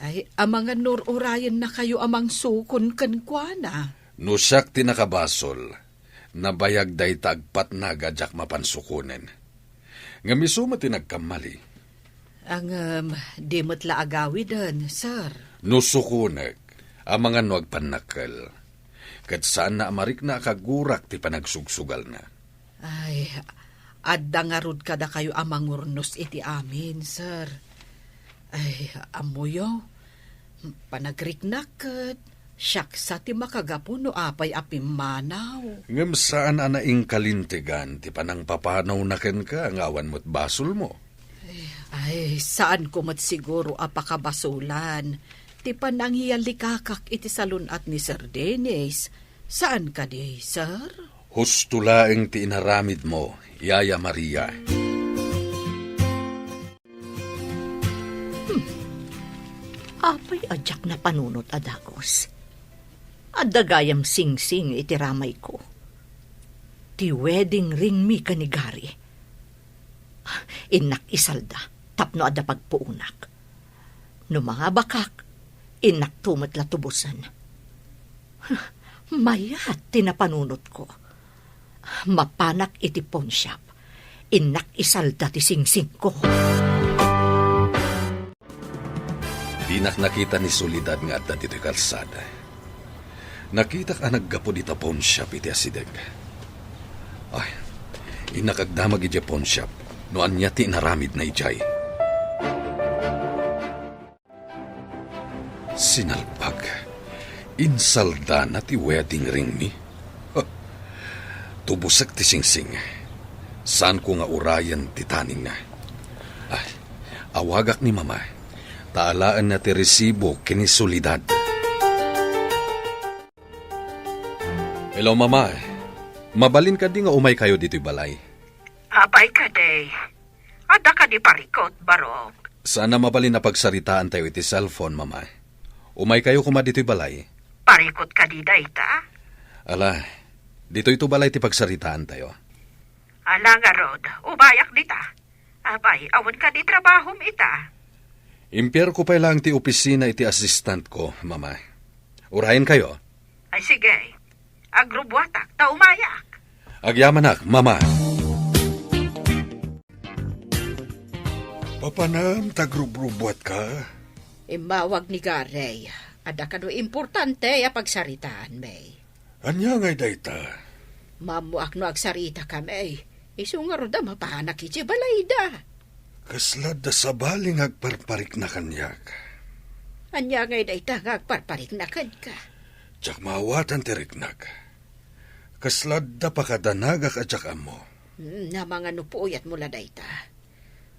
Ay, amangan no ur-urayennakayo a mangsukon kenkuana. No siak ti nakabasol, nabayag dayta agpatnag a diak mapan sukonen. Ngem isu met ti nagkammali. Ngem, di met la agawiden, sir. No sukonek, amangan no agpannakkel. Ket saanna a marikna a kagurak ti panagsugsugalna. Ay, adda ngarud kadakayo a mangurnos iti amin, sir. Ay, ammoyo, panagriknak ket siak sa ti makagapu no apay a pimmanaw. Ngem saan a naingkalintegan ti panangpapanawna kenka nga awan met basolmo. Ay, saanko met siguro a pakabasolan ti panangiyalikakak iti salun-at ni Sir Dennis. Saan kadi, sir? Husto laeng ti inaramidmo, Yaya Maria. Hmm. Apay a diak napanunot a dagus? Adda gayam singsing iti ramayko. Ti wedding ring mi ken ni Gary. Innak isalda tapno adda pagpuonak. No mangabakak, innakto met la tubosen. Mayat ti napanunotko. Mapanak iti pawnshop, innak isalda ti singsingko. Dinak nakita ni Soledad nga adda ditoy kalsada. Nakitak a naggapu dita pawnshop iti asideg. Ay, innak agdamag idiay pawnshop no ania ti inaramidna idiay. Sinalbag. Insaldana ti wedding ring mi. Huh. Tubosek ti singsing. Saanko nga urayen ti taningna. Ay, awagak ni Mama. Ta alaenna ti resibo ken ni Soledad. Hello, Mama. Mabalin kadi nga umaykayo ditoy balay? Apay kadi? Adda kadi parikut, Barok? Saan a mabalin a pagsaritaantayo iti cellphone, Mama. Umaykayo koma ditoy balay. Parikut kadi dayta? Ala, ditoyto balay ti pagsaritaantayo. Ala ngarud, umayak dita. Apay, awan kadi trabahom ita? Impierko pay laeng ti opisina iti assistantko, Mama. Urayenkayo? Ay, sige. Agrubbuatak, ta umayak. Agyamanak, Mama. Papanam ta agrubrubuatka? Immawag ni Gary. Adda kano importante a pagsaritaan, May. Ania ngay dayta? Maammoak no agsarita kami. Isu ngarud a mapanak iti balayda. Kasla adda sabali nga agparparikna kaniak. Ania ngay dayta nga agparparikna kenka? Diak maawatan ti riknak. Kasla adda pakadanagak a diak ammo. Hmm, namangano puyatmo la dayta.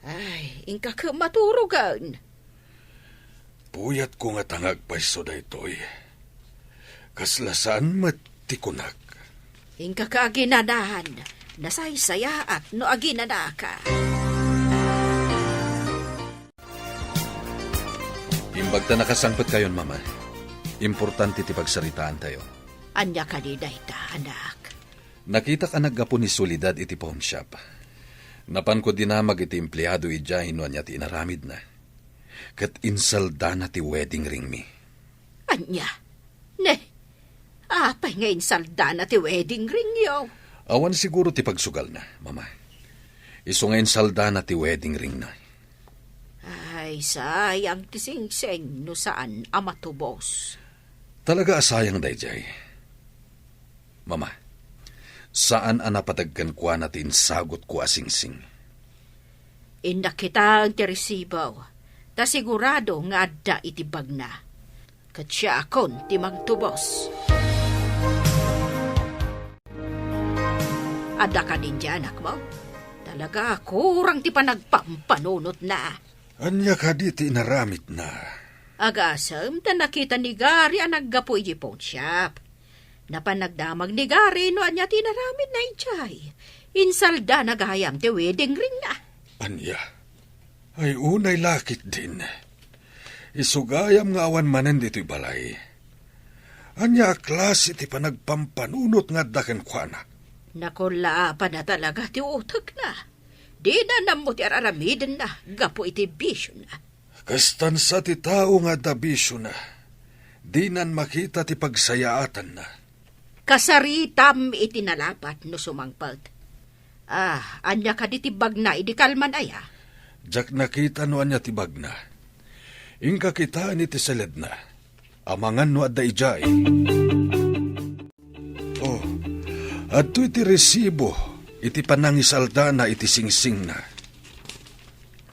Ay, inka ket maturogen. Puyatko ngata nga agpayso daytoy. Kasla saan met ti kunak. Inka ka aginanahan, nasaysayaat no aginanaka. Imbag ta nakasangpetkayon, Mama. Importante ti pagsaritaantayo. Ania kadi dayta, anak? Nakitak a naggapu ni Soledad iti pawnshop. Napanko dinamag iti empleado idiay no ania ti inaramidna. Ket insaldana ti wedding ringmi. Ania? Ne, apay nga insaldana ti wedding ringyo? Awan siguro ti pagsugalna, Mama. Isu nga insaldana ti wedding ringna. Ay, sayang ti singsing no saan a matubos. Talaga a sayang daydiay. Mama, saan a napateg kenkuana ti insagutko a singsing. Innak kitaen ti resibo, ta sigurado nga adda iti bagna. Ket siakon ti mangtubos. Adda kadin ti anakmo? Talaga, kurang ti panagpampanunotna. Ania kadi ti inaramidna? Agasem ta nakita ni Gary a naggapu iti pawnshop. Napan nagdamag ni Gary no ania ti inaramidna idiay. Insaldana gayam ti wedding ringna. Ania? Ay, unay la ketdin. Isu gayam nga awan manen ditoy balay. Ania a klase ti panagpampanunot nga adda kenkuana? Nakullaapanna talaga ti utekna. Dina nammo ti ar-aramidenna gapu iti bisiona. Kastan sa ti tao nga adda bisiona. Dinan makita ti pagsayaatanna. Kasaritam iti nalapat no sumangpet. Ah, ania kadi ti bagna idi kalman aya? Diak nakita no ania ti bagna. Inka kitaen iti seledna. Amangan no adda idiay. Oh, adtoy ti resibo iti panangisaldana iti singsingna.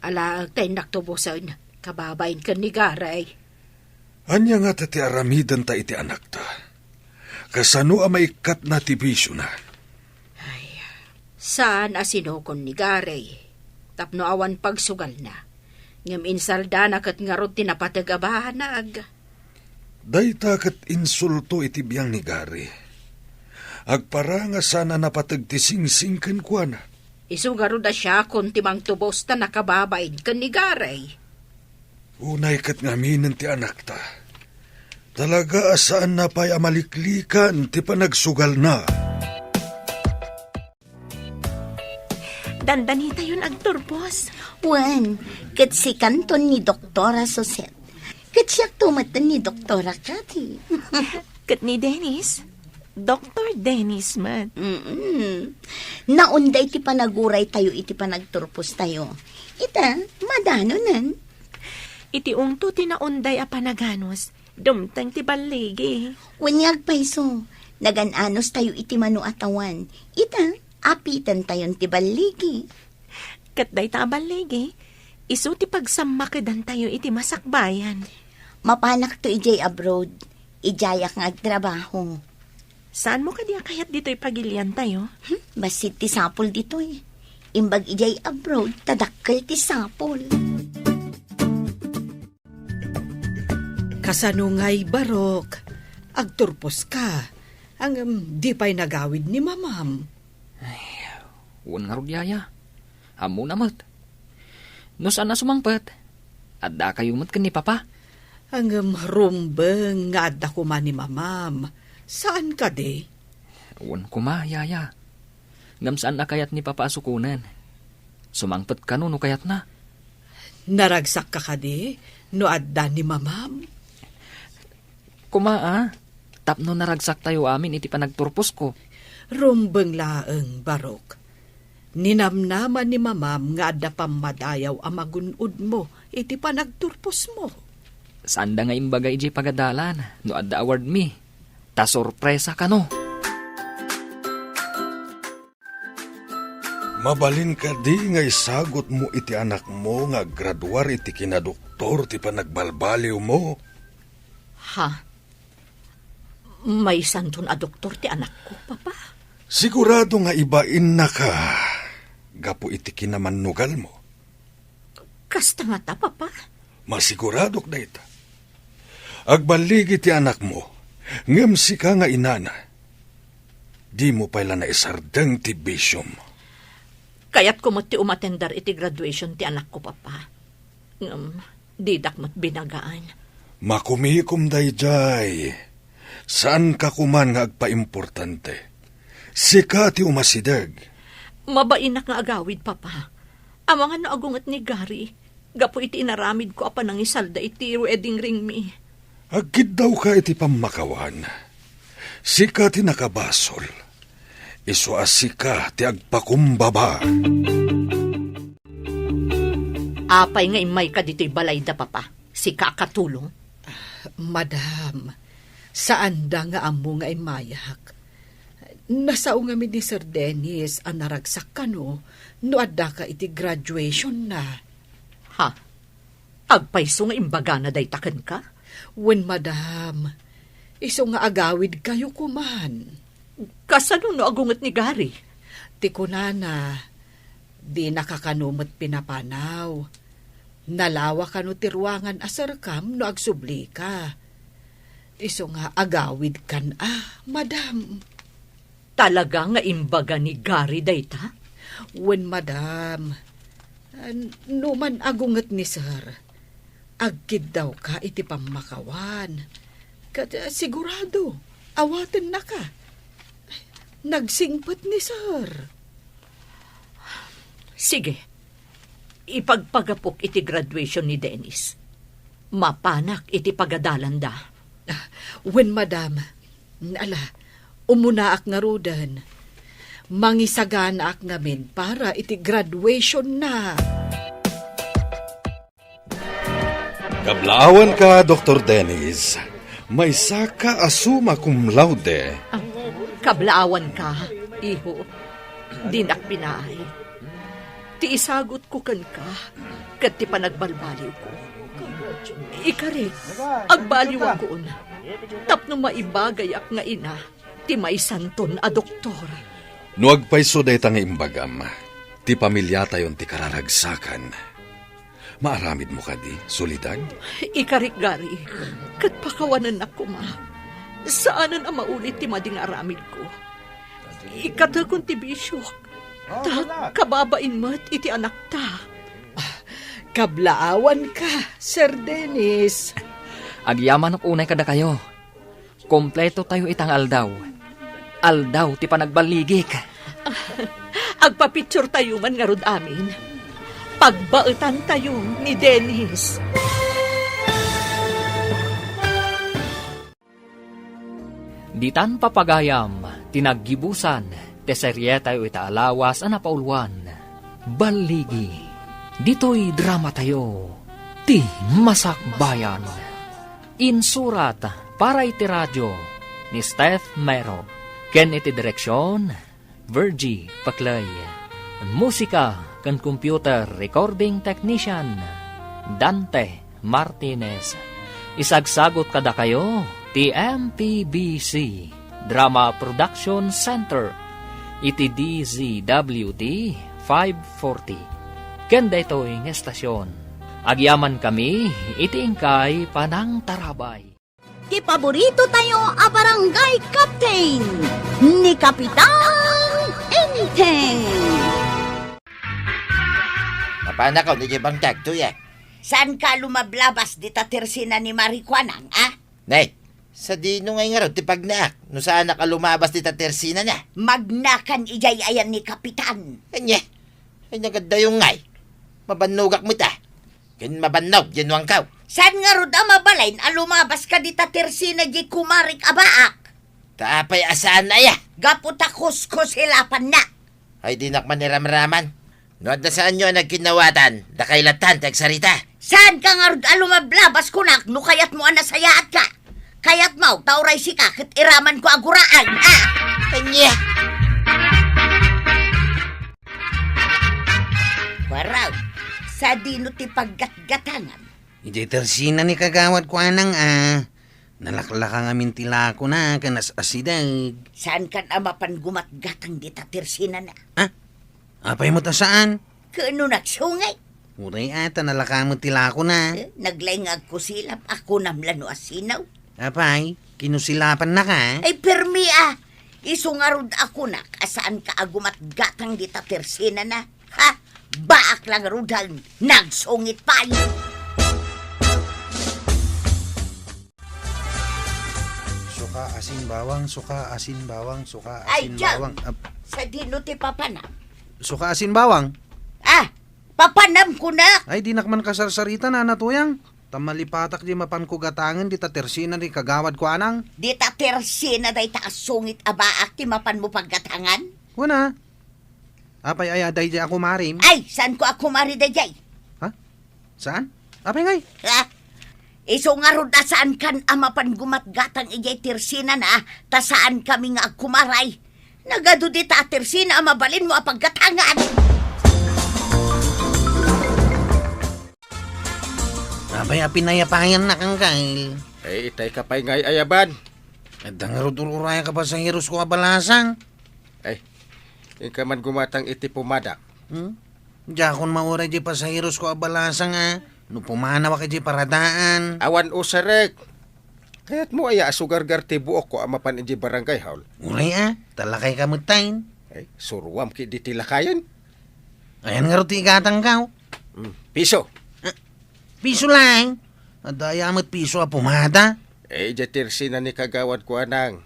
Alaek ta innak tubosen, kababain ken ni Garay. Ania ngata ti aramidenta iti anakta? Kasano a maikkatna ti bisiona? Ay, saan a sinukon ni Garay tapno awan pagsugalna. Ngem insaldana ket ngarud ti napateg a banag. Dayta ket insulto iti biang ni Gary. Agparang a saan a napateg ti singsing kenkuana. Isu ngarud a siakon ti mangtubos ta nakababain ken ni Gary. Unay ket ngaminen ti anakta. Talaga a saanna pay a maliklikan ti panagsugalna. Dandanitayon agturpos. Wen, ket sikanton ni Doktora Suset. Ket siakto met ni Doktora Cathy. Ket ni Dennis, Doktor Dennis met. Mm-mm. Naunday ti panaguraytayo iti panagturpostayo. Ita, madanonen. Iti ungto ti naunday a panaganus, dumteng ti balligi. Wen nga agpayso, nagan-anustayo iti mano a tawan. Ita, apitentayon ti balligi. Ket dayta a balligi, isu ti pagsammakedantayo iti masakbayan. Mapanakto idiay abroad, idiayak nga agtrabaho. Saanmo kadi a kayat ditoy pagiliantayo? Hmm, bassit ti sapul ditoy. Imbag idiay abroad, ta dakkel ti sapul. Kasano ngay, Barok? Agturposka. Ngem, di pay nagawid ni Mamam. Ay, wen ngarud, Yaya. Ammona met. No saan a sumangpet, addakayo met ken ni Papa. Ngem rumbeng nga adda koma ni Mamam. Saan kadi? Wen koma, Yaya. Ngem saan a kayat ni Papa a sukonen. Sumangpet kano no kayatna. Naragsakka kadi no adda ni Mamam? Koma a, tapno naragsaktayo amin iti panagturposko. Rumbeng laeng, Barok. Ninamnama ni Mamam nga adda pammadayaw a magun-odmo iti panagturposmo. Saanda nga imbaga idiay pagadalan no adda award mi. Ta sorpresa kano. Mabalin kadi nga isagutmo iti anakmo nga aggraduar iti kinadoktor ti panagbalbaliwmo? Ha? Maysanton a doktor ti anakko, Papa? Sigurado nga ibainnaka gapu iti kinamannugalmo. Kasta ngata, Papa? Masiguradok dayta. Agballigi ti anakmo, ngem sika nga inana, dimo pay la naisardeng ti bisiom. Kayatko met ti umatender iti graduation ti anakko, Papa. Ngem, didak met binagaan. Makumikom daydiay. Saanka koman nga agpaimportante. Sika ti umasideg. Mabainak nga agawid, Papa. Amangan no agunget ni Gary, gapu iti inaramidko a panangisalda iti wedding ringmi. Agkiddawka iti pammakawan. Sika ti nakabasol. Isu a sika ti agpakumbaba. Apay nga immayka ditoy balayda, Papa? Sika a katulong? Ah, madam, saanda nga ammo nga immayak. Nasao ngamin ni Sir Dennis a naragsak kano no addaka iti graduationna. Ha? Agpayso nga imbagana dayta kenka? Wen, madam. Isu nga agawidkayo koman. Kasano no agunget ni Gary? Ti kunana, dinaka kano met pinapanaw. Nalawa kano ti ruangan a serkam no agsublika. Isu nga agawidkan a, madam. Talaga nga imbaga ni Gary dayta? Wen, madam. Numan agunget ni Sir, agkiddawka iti pammakawan. Ket, eh, sigurado, awatennaka. Nagsingpet ni Sir. Sige, ipagpagapok iti graduation ni Dennis. Mapanak iti pagadalanda. Ah, wen, madam. Ala, umunaak ngaruden. Mangisaganaak ngamin para iti graduationna. Kablaawanka, Doktor Dennis. Maysaka a summa cum laude. Ah, kablaawanka, iho. Dinak binaay. Ti isagutko kenka, ket ti panagbalbaliwko. Ikarik, agbaliwakon. Tapno maibagayak nga ina ti maysanton a doktor. No agpayso dayta nga imbagam, ti pamiliatayon ti kararagsakan. Maaramidmo kadi, Soledad? Ikarik, Gary, ket pakawanennak koma. Saanen a maulit ti madi nga aramidko. Ikatekon ti bisiok, ta kababain met iti anakta. Ah, kablaawanka, Sir Dennis. Agyamanok unay kadakayo. Kompleto tayo ita nga aldaw. Aldaw ti panagballigik. Agpapicture tayo man ngarud amin. Pagbaetan tayo ni Dennis. Ditan papagayam ti naggibusan ti serie tayo ita a lawas a napauluan, Balligi. Ditoy drama tayo, Ti Masakbayan. Insurat para iti radio ni Steph Mero ken iti direksyon, Virgie Paclay. Musika ken computer recording technician, Dante Martinez. Isagsagot kadakayo ti M P B C Drama Production Center iti D Z W T five forty. Ken daytoy nga estasyon, agyamankami iti inkay panangtarabay. Ti paborito tayo a barangay captain, ni Kapitan Enteng. Mapanakaw ni Jebang Tagtoy, eh. Saanka a lumablabas dita tersina ni Marikuanang, a? Nay, sadino ngay ngarud ti pagnaak no saanak a lumabas dita tersinana? Magnakan idiay ayan ni Kapitan. Ania? Ay, nagadayo ngay. Mabannogak met a. Ken mabannog, Januangkaw. Saan ngarud a mabalin a lumabas ka dita tersina di kumarik a baak? Ta apay a saan aya? Gapu ta kuskusilapanna. Ay, dinak man iramraman. No adda saanyo a nagkinnawatan, dakay lattan ti agsarita. Saanka ngarud a lumablabas kunak no kayatmo a nasayaatka? Kayatmo, ta uray sika ket iramanko a guraan, a? Ania? Waraw, sadino ti paggatgatangan? Idiay tersina ni Kagawad Kuanang a nalaklaka ngamin ti lakona ken as-asideg. Saankan a mapan gumatgatang dita tersinana? Ha? Apay met a saan? Ken no nagsungit? Uray a, ta nalaka met ti lakona. Eh, naglaing nga agkusilap, a kunam la no asinaw. Apay, kinusilapannaka? Ay, permi a! Isu ngarud a kunak a saanka a gumatgatang dita tersinana. Ha? Baak la ngaruden, nagsungit pay! Suka, asin, bawang, suka, asin, bawang, suka, Ay, asin, Jam! Bawang. Ap- Sadino ti papana? Suka, asin, bawang. Ah! Papanam kunak! Ay, dinak man kasarsarita, Nana Tuyang. Ta malipatak di mapanko gatangen dita tersina ni Kagawad Kuanang. Dita tersina dayta a sungit a baak ti mapanmo paggatangan? Kuna. Apay aya daydiay a kumarim? Ay, saanko a kumari daydiay? Ha? Saan? Apay ngay? Ha? Isu ngarud a saankan a mapan gumatgatang idiay tersinana, ta saankami nga agkumaray. Nagadu dita a tersina a mabalinmo a paggatangan. Apay a pinayapayannak, Angkel? Eh, itay ka pay nga ay-ayaban. Adda ngarud ur-urayek a pasaherosko a balasang. Ay, inka man gumatang iti pumadak. Hmm? Diakon mauray di pasaherosko a balasang a no pumanawak iti paradaan. Awan usarek. Kayatmo aya a sugargar ti buokko a mapan idiay barangay hall? Uray a, ta lakayka metten. Ay, suruam ketdi ti lakayen. Ayan ngarud ti igatangko? Hmm, piso. Ah, piso laeng? Adda aya met piso a pumada? Eh, idiay tersina ni Kagawad Kuanang.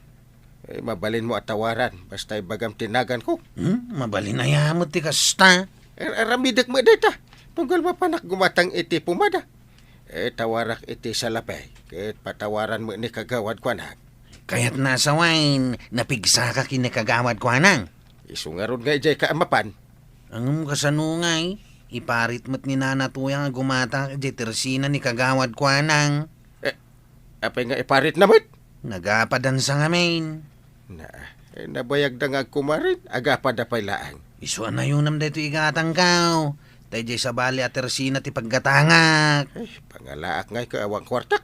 Eh, mabalinmo a tawaran, basta ibagam ti naganko. Hmm? Mabalin aya met ti kasta? Ar-, aramidek met dayta. Tunggal mapanak gumatang iti pumada. Eh, tawarak iti salapay, ket patawaran met ni Kagawad Kuanang. Kayatna a sawen, napigsaka ken ni Kagawad Kuanang. Isu ngarud nga idiay ka a mapan. Ngem kasano ngay? Iparit met ni Nana Tuyang a gumatang idiay tersina ni Kagawad Kuanang. Eh, apay nga iparitna met? Nagapadansa ngamin. Na, eh, nabayagda nga agkumarin, agapada pay laeng. Isu a nayonam daytoy igatangko. Ta idiay sabali a tersina ti paggatangak. Eh, pangalaak ngay ket awan kuartak.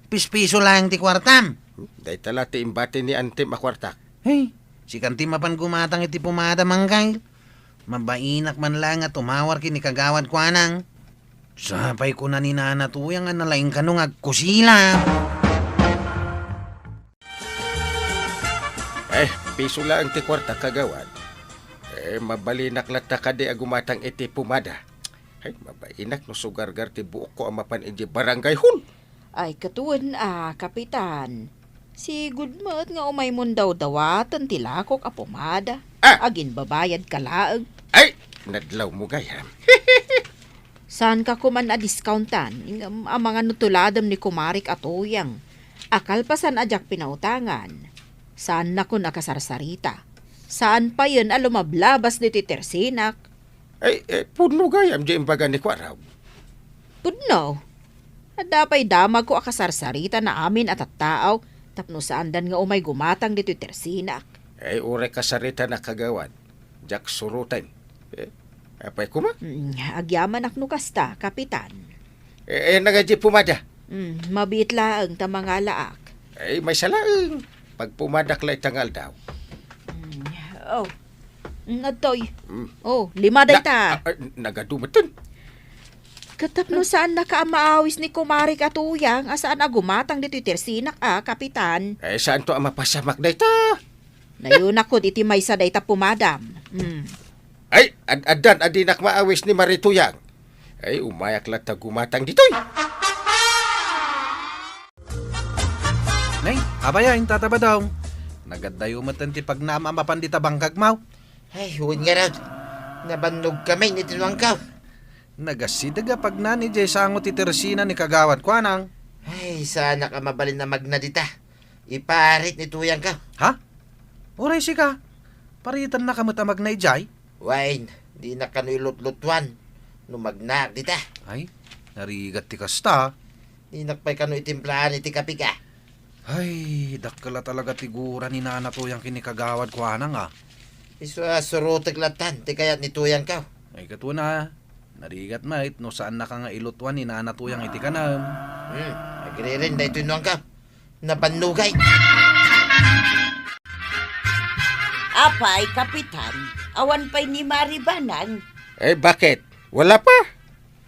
Pispiso laeng ti kuartam. Hmm, dayta la ti imbati ni Antim a kuartak. Hey, sikan ti mapan gumatang iti pumada, Mangkay. Mabainak man laeng a tumawar ken ni Kagawad Kuanang. Sapay kuna ni Nana Tuyang a nalaing kano nga agkusila. Eh, piso laeng ti kuarta, Kagawad. Eh, mabalinak latta kadi a gumatang iti pumada. Ay, mabainak no sugargar ti buokko a mapan idiay barangay hall. Ay, katawan a, Kapitan. Sigud met nga umaymon dawdawaten ti lakok a pumada. Ah! Aginbabayadka laeng. Ay, nadlawmo gayam. Saanka koman a discountan, ngem amangan no tuladem ni kumarik a Tuyang a kalpasan a diak pinautangan, saannakon a kasarsarita. Saan payen a lumablabas ditoy tersinak. Ay, eh, pudno gayam diay imbaga ni Kuarab. Pudno. Adda pay damagko a kasarsarita na amin a tattao tapno saandan nga umay gumatang ditoy tersinak. Ay, uray kasarita na, Kagawad. Diak suroten. Eh, apay koma? Mm, agyamanak no kasta, Kapitan. Eh, eh, nagadi pumada? Mm, mabiit laeng ta mangalaak. Ay, maysa laeng. Pagpumadak la ita nga aldaw. Mm, oh. Mm, adtoy. Mm. Oh, lima dayta. Na, ah, ah, nagadu metten. Ket tapno saannaka a maawis ni kumarik a Tuyang a saan a gumatang ditoy tersinak a, Kapitan. Eh, saanto a mapasamak dayta? Nayonakon iti maysa dayta pumadam. Mm. Ay, ad-, addan a dinak maawis ni Mari Tuyang. Ay, umayak latta gumatang ditoy. Nay, apay a, Tata Badong? Nagaddayo metten ti pagnaam a mapan dita bangkagmo. Ay, wen ngarud. Nabannogkami iti nuangko. Nagasideg a pagnan idiay sango ti tersina ni Kagawad Kuanang. Ay, saanak a mabalin a magna dita. Iparit ni Tuyangko. Ha? Uray sika, paritennaka met a magna idiay? Wen, dinak kano ilutlutuan no magnaak dita. Ay, Narigat ti kasta. Dinak pay kano itimplahan iti kapika. Ay, dakkel a talaga ti gura ni Nana Tuyang ken ni Kagawad Kuanang, a. Isu a surutek lattan ti kayat ni Tuyangko. Ay, ket wen a, narigat met no saannaka nga ilutuan ni Nana Tuyang iti kanam. Hmm, agriren daytoy nuangko. Napannugay. Apay, Kapitan, awan pay ni Mari Banang? Eh, bakit? Wala pa?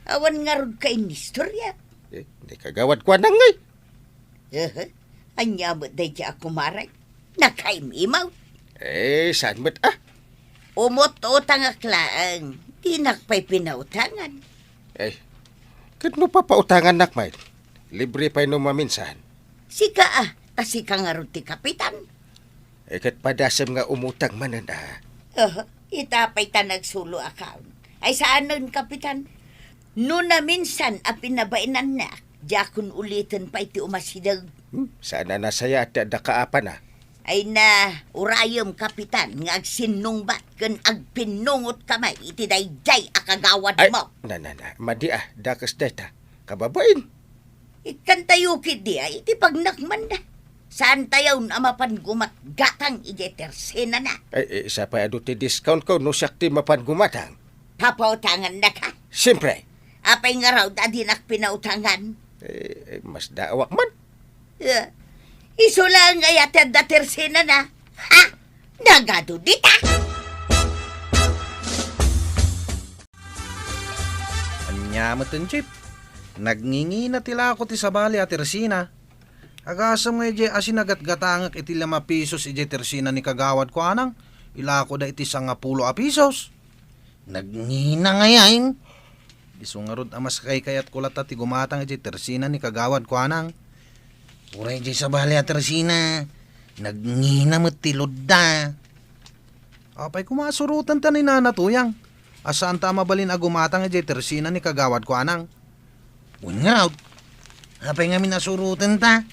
Awan ngarud ka inistorya? Eh, ni Kagawad Kuanang ngay. Eh, anya met daydi a kumarek? Nakaimimaw? Eh, saan met, ah? Umut-utangak laeng. Dinak pay pinautangan. Eh, ket no papautangannak met, libre pay no maminsan. Sika, ah, ta sika ngarud ti kapitan. Eh, ket padasem nga umutang manen, ah. Oh, ita pay ta nagsulo account. Ay, saanen, Kapitan? No naminsan a pinabainannak, diakon uliten pay ti umasideg. Hmm, saan a nasayaat ti adda kaapana. Ay na, urayem, Kapitan, nga agsinnungbat ken agpinnungot ka met iti daydiay a kagawad mo. Ay, na, na, na, madi a, dakes dayta. Kababain. Ikkantayo ketdi a iti pagnakmanda. Saantayon a mapan gumatgatang idiay tersenana. Ay, eh, sa pay adu ti discount ko no siak ti mapan gumatang? Papautangannaka? Siempre. Apay ngarud a dinak pinautangan? Eh, eh, mas daawak man. Eh, isu laeng aya ti adda tersenana. Ha? Nagadu dita? Ania met ten, Chief? Nagngingina ti lako ti sabali a tersina. Agasem nga idiay a sinagatgatangek iti lima pesos idiay tersina ni Kagawad Kuanang, ilakoda iti sangapulo a pesos. Nagngina ngay, a. Isu ngarud a mas kaykayatko latta ti gumatang idiay tersina ni Kagawad Kuanang. Uray idiay sabali a tersina, nagngina met ti loadda. Apay koma a surotenta ni Nana Tuyang a saanta a mabalin a gumatang idiay tersina ni Kagawad Kuanang? Wen ngarud, apay ngamin a surotenta?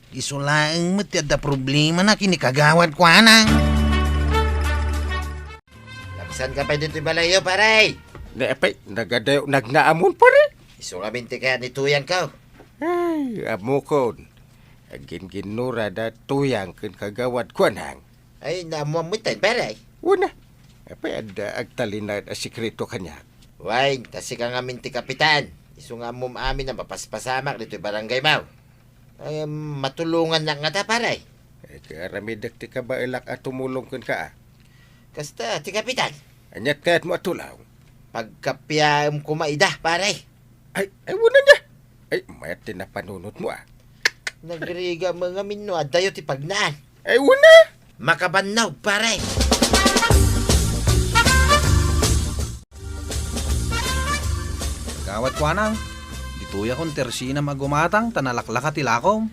Isu laeng met ti adda problemana ken ni Kagawad Kuanang. Labsanka pay ditoy balayyo, pare! Ne, apay, nagadayo, nagnaamon, pare? Isu ngamin ti kayat ni Tuyangko. Ay, ammokon. Agginginnura da Tuyang ken Kagawad Kuanang. Ay, naammoam metten, pare. Wen a. Apay adda agtalinaed a sekreto kaniak? Wen, ta sika ngamin ti kapitan. Isu nga ammom amin a mapaspasamak ditoy barangaymo. Ay, matulongannak ngata, pare? Ay, kaaramidek ti kabaelak a tumulong kenka, a. Kasta, ti kapitan. Ania't kayatmo a tulong? Pagkapiaem koma ida, pare. Ay, ay, wen a. Ay, mayat ti napanunotmo, a. Nagrigat met ngamin no addayo ti pagnaan. Ay, wen a. Makabannog, pare. Kagawad Kuanang, ditoyakon tersinam a gumatang ta nalaklaka ti lakom.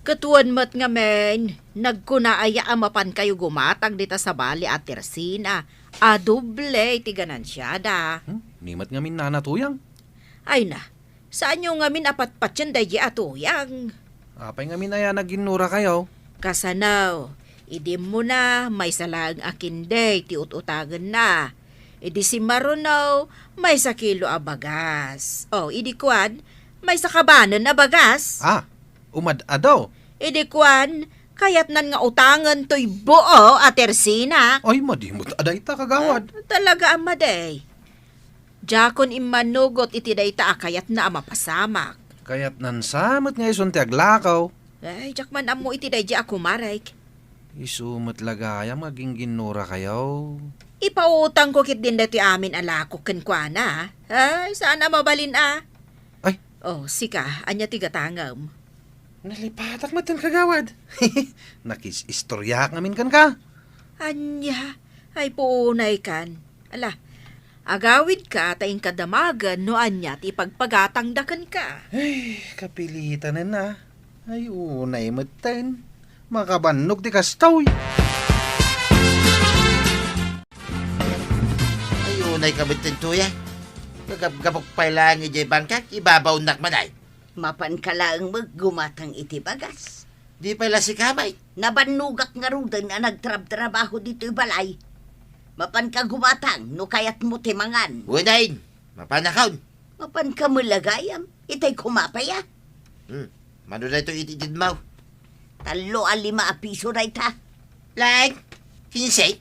Ket wen met ngamin, nagkuna aya a mapankayo gumatang dita sabali a tersina a doble ti ganansiada? Hmm, ni met ngamin, Nana Tuyang. Ay na, saanyo ngamin a patpatien daydi a Tuyang? Apay ngamin aya naginnurakayo? Kasano, idi immuna, maysa laeng a kindi ti ut-utangenna. Idi simmaruno, maysa kilo a bagas. O, idi kuan, maysa kabanen a bagas. Ah, umad-ado. Idi kuan, kayatnan nga utangen toy buo a tersina. Ay, madi met a dayta, kagawad. Ah, talaga a madi. Diakon immanugot iti dayta a kayatna a mapasamak. Kayatnan sa met nga isun ti aglakaw. Ay, diak man ammo iti daydi a kumarek. Isu met la gayam nga gingginnurakayo. Ipautangko ketdin daytoy amin a lakok kenkuana. Ay, saan a mabalin a. Ay. O, sika, ania ti gatangem? Nalipatak met ten, kagawad. Nakis-istoryaak ngamin kenka. Ania? Ay, puunay kan. Ala, agawidka ta inka damagen no ania ti ipagpagatangda kenka. Ay, kapilitanen a. Ay, unay metten. Makabannog ti kastoy. Ay, unay ka metten, Tuya. Kagabgabok pay laeng idiay bangkak, ibabaonnak man ay. Mapanka laeng met gumatang iti bagas. Di pay la sika met. Nabannogak ngaruden a nagtrabtrabaho ditoy balay. Mapanka gumatang no kayatmo ti mangan. Wen a, mapanakon. Mapanka met la gayam. Itay kumapay, a. Hmm. Mano daytoy ititedmo? Tallo a lima a piso dayta. Laeng? Kinse?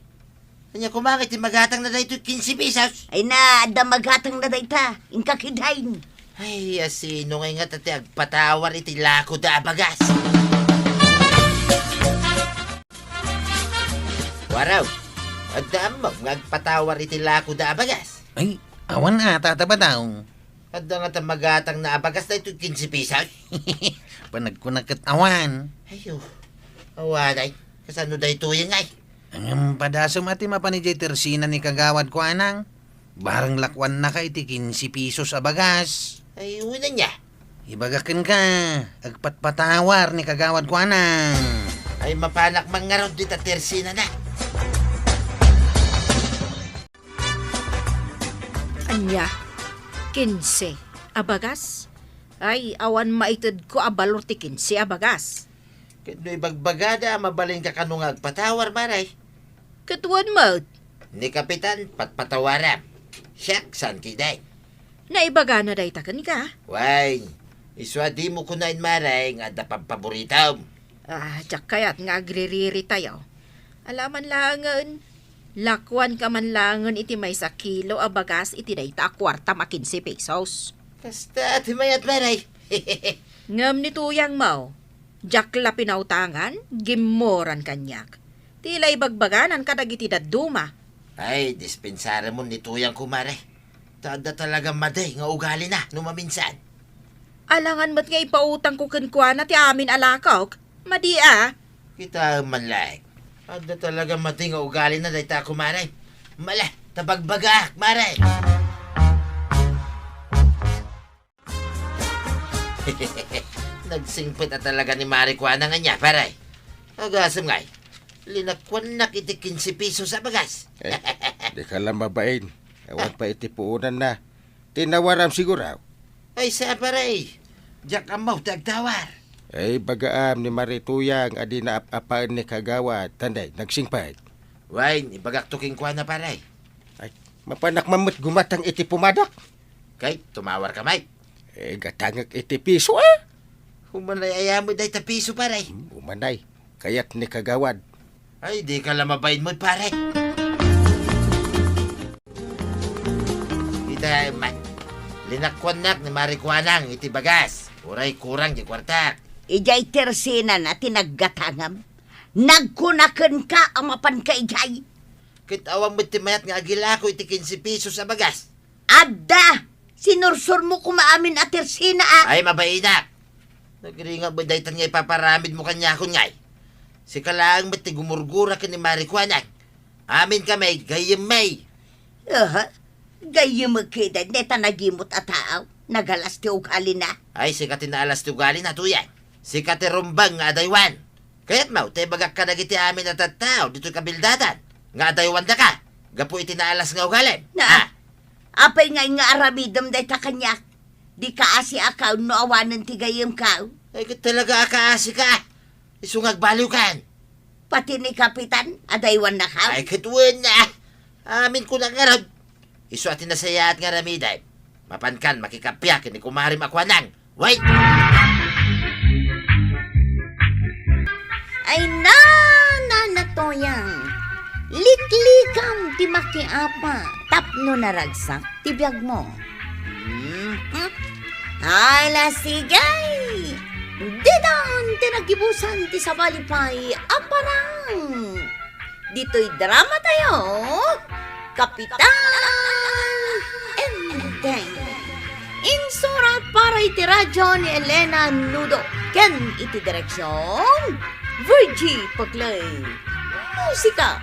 Ania koma nga iti magatangna daytoy kinse pesos? Ay na, adda magatangna dayta. Inka kidain. Ay, asino ngay ngata ti agpatawar iti lakoda a bagas? Waraw, adda ammom nga agpatawar iti lakoda a bagas? Ay, awan a, Tata Bataw. Adda ngata magatangna a bagas daytoy kinse pesos? Panagkuna ket awan. Ayo, awanay. Kasano daytoy ngay? Ngem padasem a ti mapan idiay tersina ni Kagawad Kuanang. Bareng lakuannaka iti kinse pesos a bagas. Ay, uy, ania? Ibagak kenka, agpatpatawar ni Kagawad Kuanang. Ay, mapanak man ngarud dita tersinana. Ania? Kinse a bagas? Ay, awan maitedko a balor ti kinse a bagas. Ket no ibagbagada a mabalinka kano nga agpatawar, Mare? Ket wen met. Ni Kapitan, patpatawaram. Siak, saan kidain. Naibagana dayta kenka? Wen, isu a dimo kunaen, Mare, nga adda pampaboritom. Ah, diak kayat nga agririritayo. Alaman laengen, lakuanka man laengen iti maysa kilo a bagas iti dayta a kuartam a kinse pesos. Kasta ti mayat, Mare. Ngem ni tuyangmo, diak la pinautangan, gimmoran kaniak. Ti la ibagbaganan kadagiti dadduma. Ay, dispensaramon ni tuyangko, Mare. Ta adda talaga madi nga ugalina no maminsan. Alangan met nga ipautangko kenkuana ti amin a lakok. Madi a. Kitaem man laeng. Adda talaga madi nga ugalina dayta, kumare. Mala, ta bagbagaak, mare. Nagsingpet a talaga ni Mare Kuanang ania, pare. Agasem ngay, linakuannak iti kinse pesos a bagas. Eh, dika la mabain. Awan pay iti puonanna. Tinawaram siguro. Ay, sa, pare. Diak ammo ti agtawar. Ay, bagaam ni Mare Tuyang a di naap-apaen ni Kagawad, ta nay, nagsingpet. Wen, ibagakto kenkuana, pare. Ay, mapanak man met gumatang iti pumadak. Kay, tumawarka met. Eh, gatangek iti piso, a? Umanay aya met dayta piso, pare. Hmm, umanay. Kayat ni Kagawad. Ay, dika la mabain met, pare. Ita met. Linakuannak ni Mare Kuanang iti bagas. Uray kurang ti kuartak. Idiay tersinana ti naggatangam. Nagkuna kenka a mapanka idiay. Ket awan met ti mayat nga agilako iti kinse pesos a bagas. Adda! Sinursurmo koma amin a tersina a. Ay, mabainak! Nagringat met daytan nga ipaparamidmo kaniakon ngay. Sika laeng met ti gumurgura ken ni Mare Kuanang. Amin kami, gayyem mi. Aha, gayyem kida, neta nagimot a tao. Nagalas ti ugalina. Ay, sika ti naalas ti ugalina, Tuyang. Sika ti rumbeng nga adaywan. Kayatmo, ta ibagak kadagiti amin a tattao ditoy kabildatan nga adaywandaka gapu iti naalas nga ugalim. Na, ah, apay ngay nga aramidem dayta kaniak? Dika asiak no awanen ti gayyemko? Ay, ket talaga a kaasika. Isu nga agbaliwkan. Pati ni Kapitan, adaywannaka? Ay, ket wen, ah. Aminko ngarud. Isu a ti nasayaat nga aramidem. Mapankan makikappia ken ni kumarem a Kuanang. Wait! Ay na, Nana Toyang. Liklikam ti makiapa tapno naragsak ti biagmo. Hmm? Hala, sige! Ditan ti nagibusan ti sabali pay a parang. Ditoy drama tayo, Kapitan Enteng. Insurat para iti radyo ni Elena Nudo ken iti direksyon, Virgie Paclay. Musika,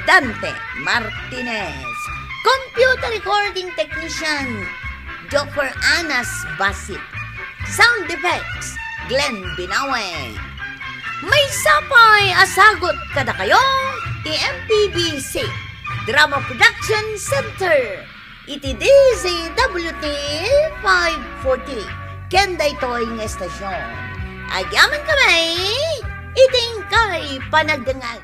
Dante Martinez. Computer recording technician, Joffer Anas Basit. Sound effects, Glenn Binawe. Maysa pay a sagut kadakayo ti M P B C Drama Production Center iti D Z W T five forty ken daytoy nga estasion. Agyaman kami iti inkay panagdengngeg.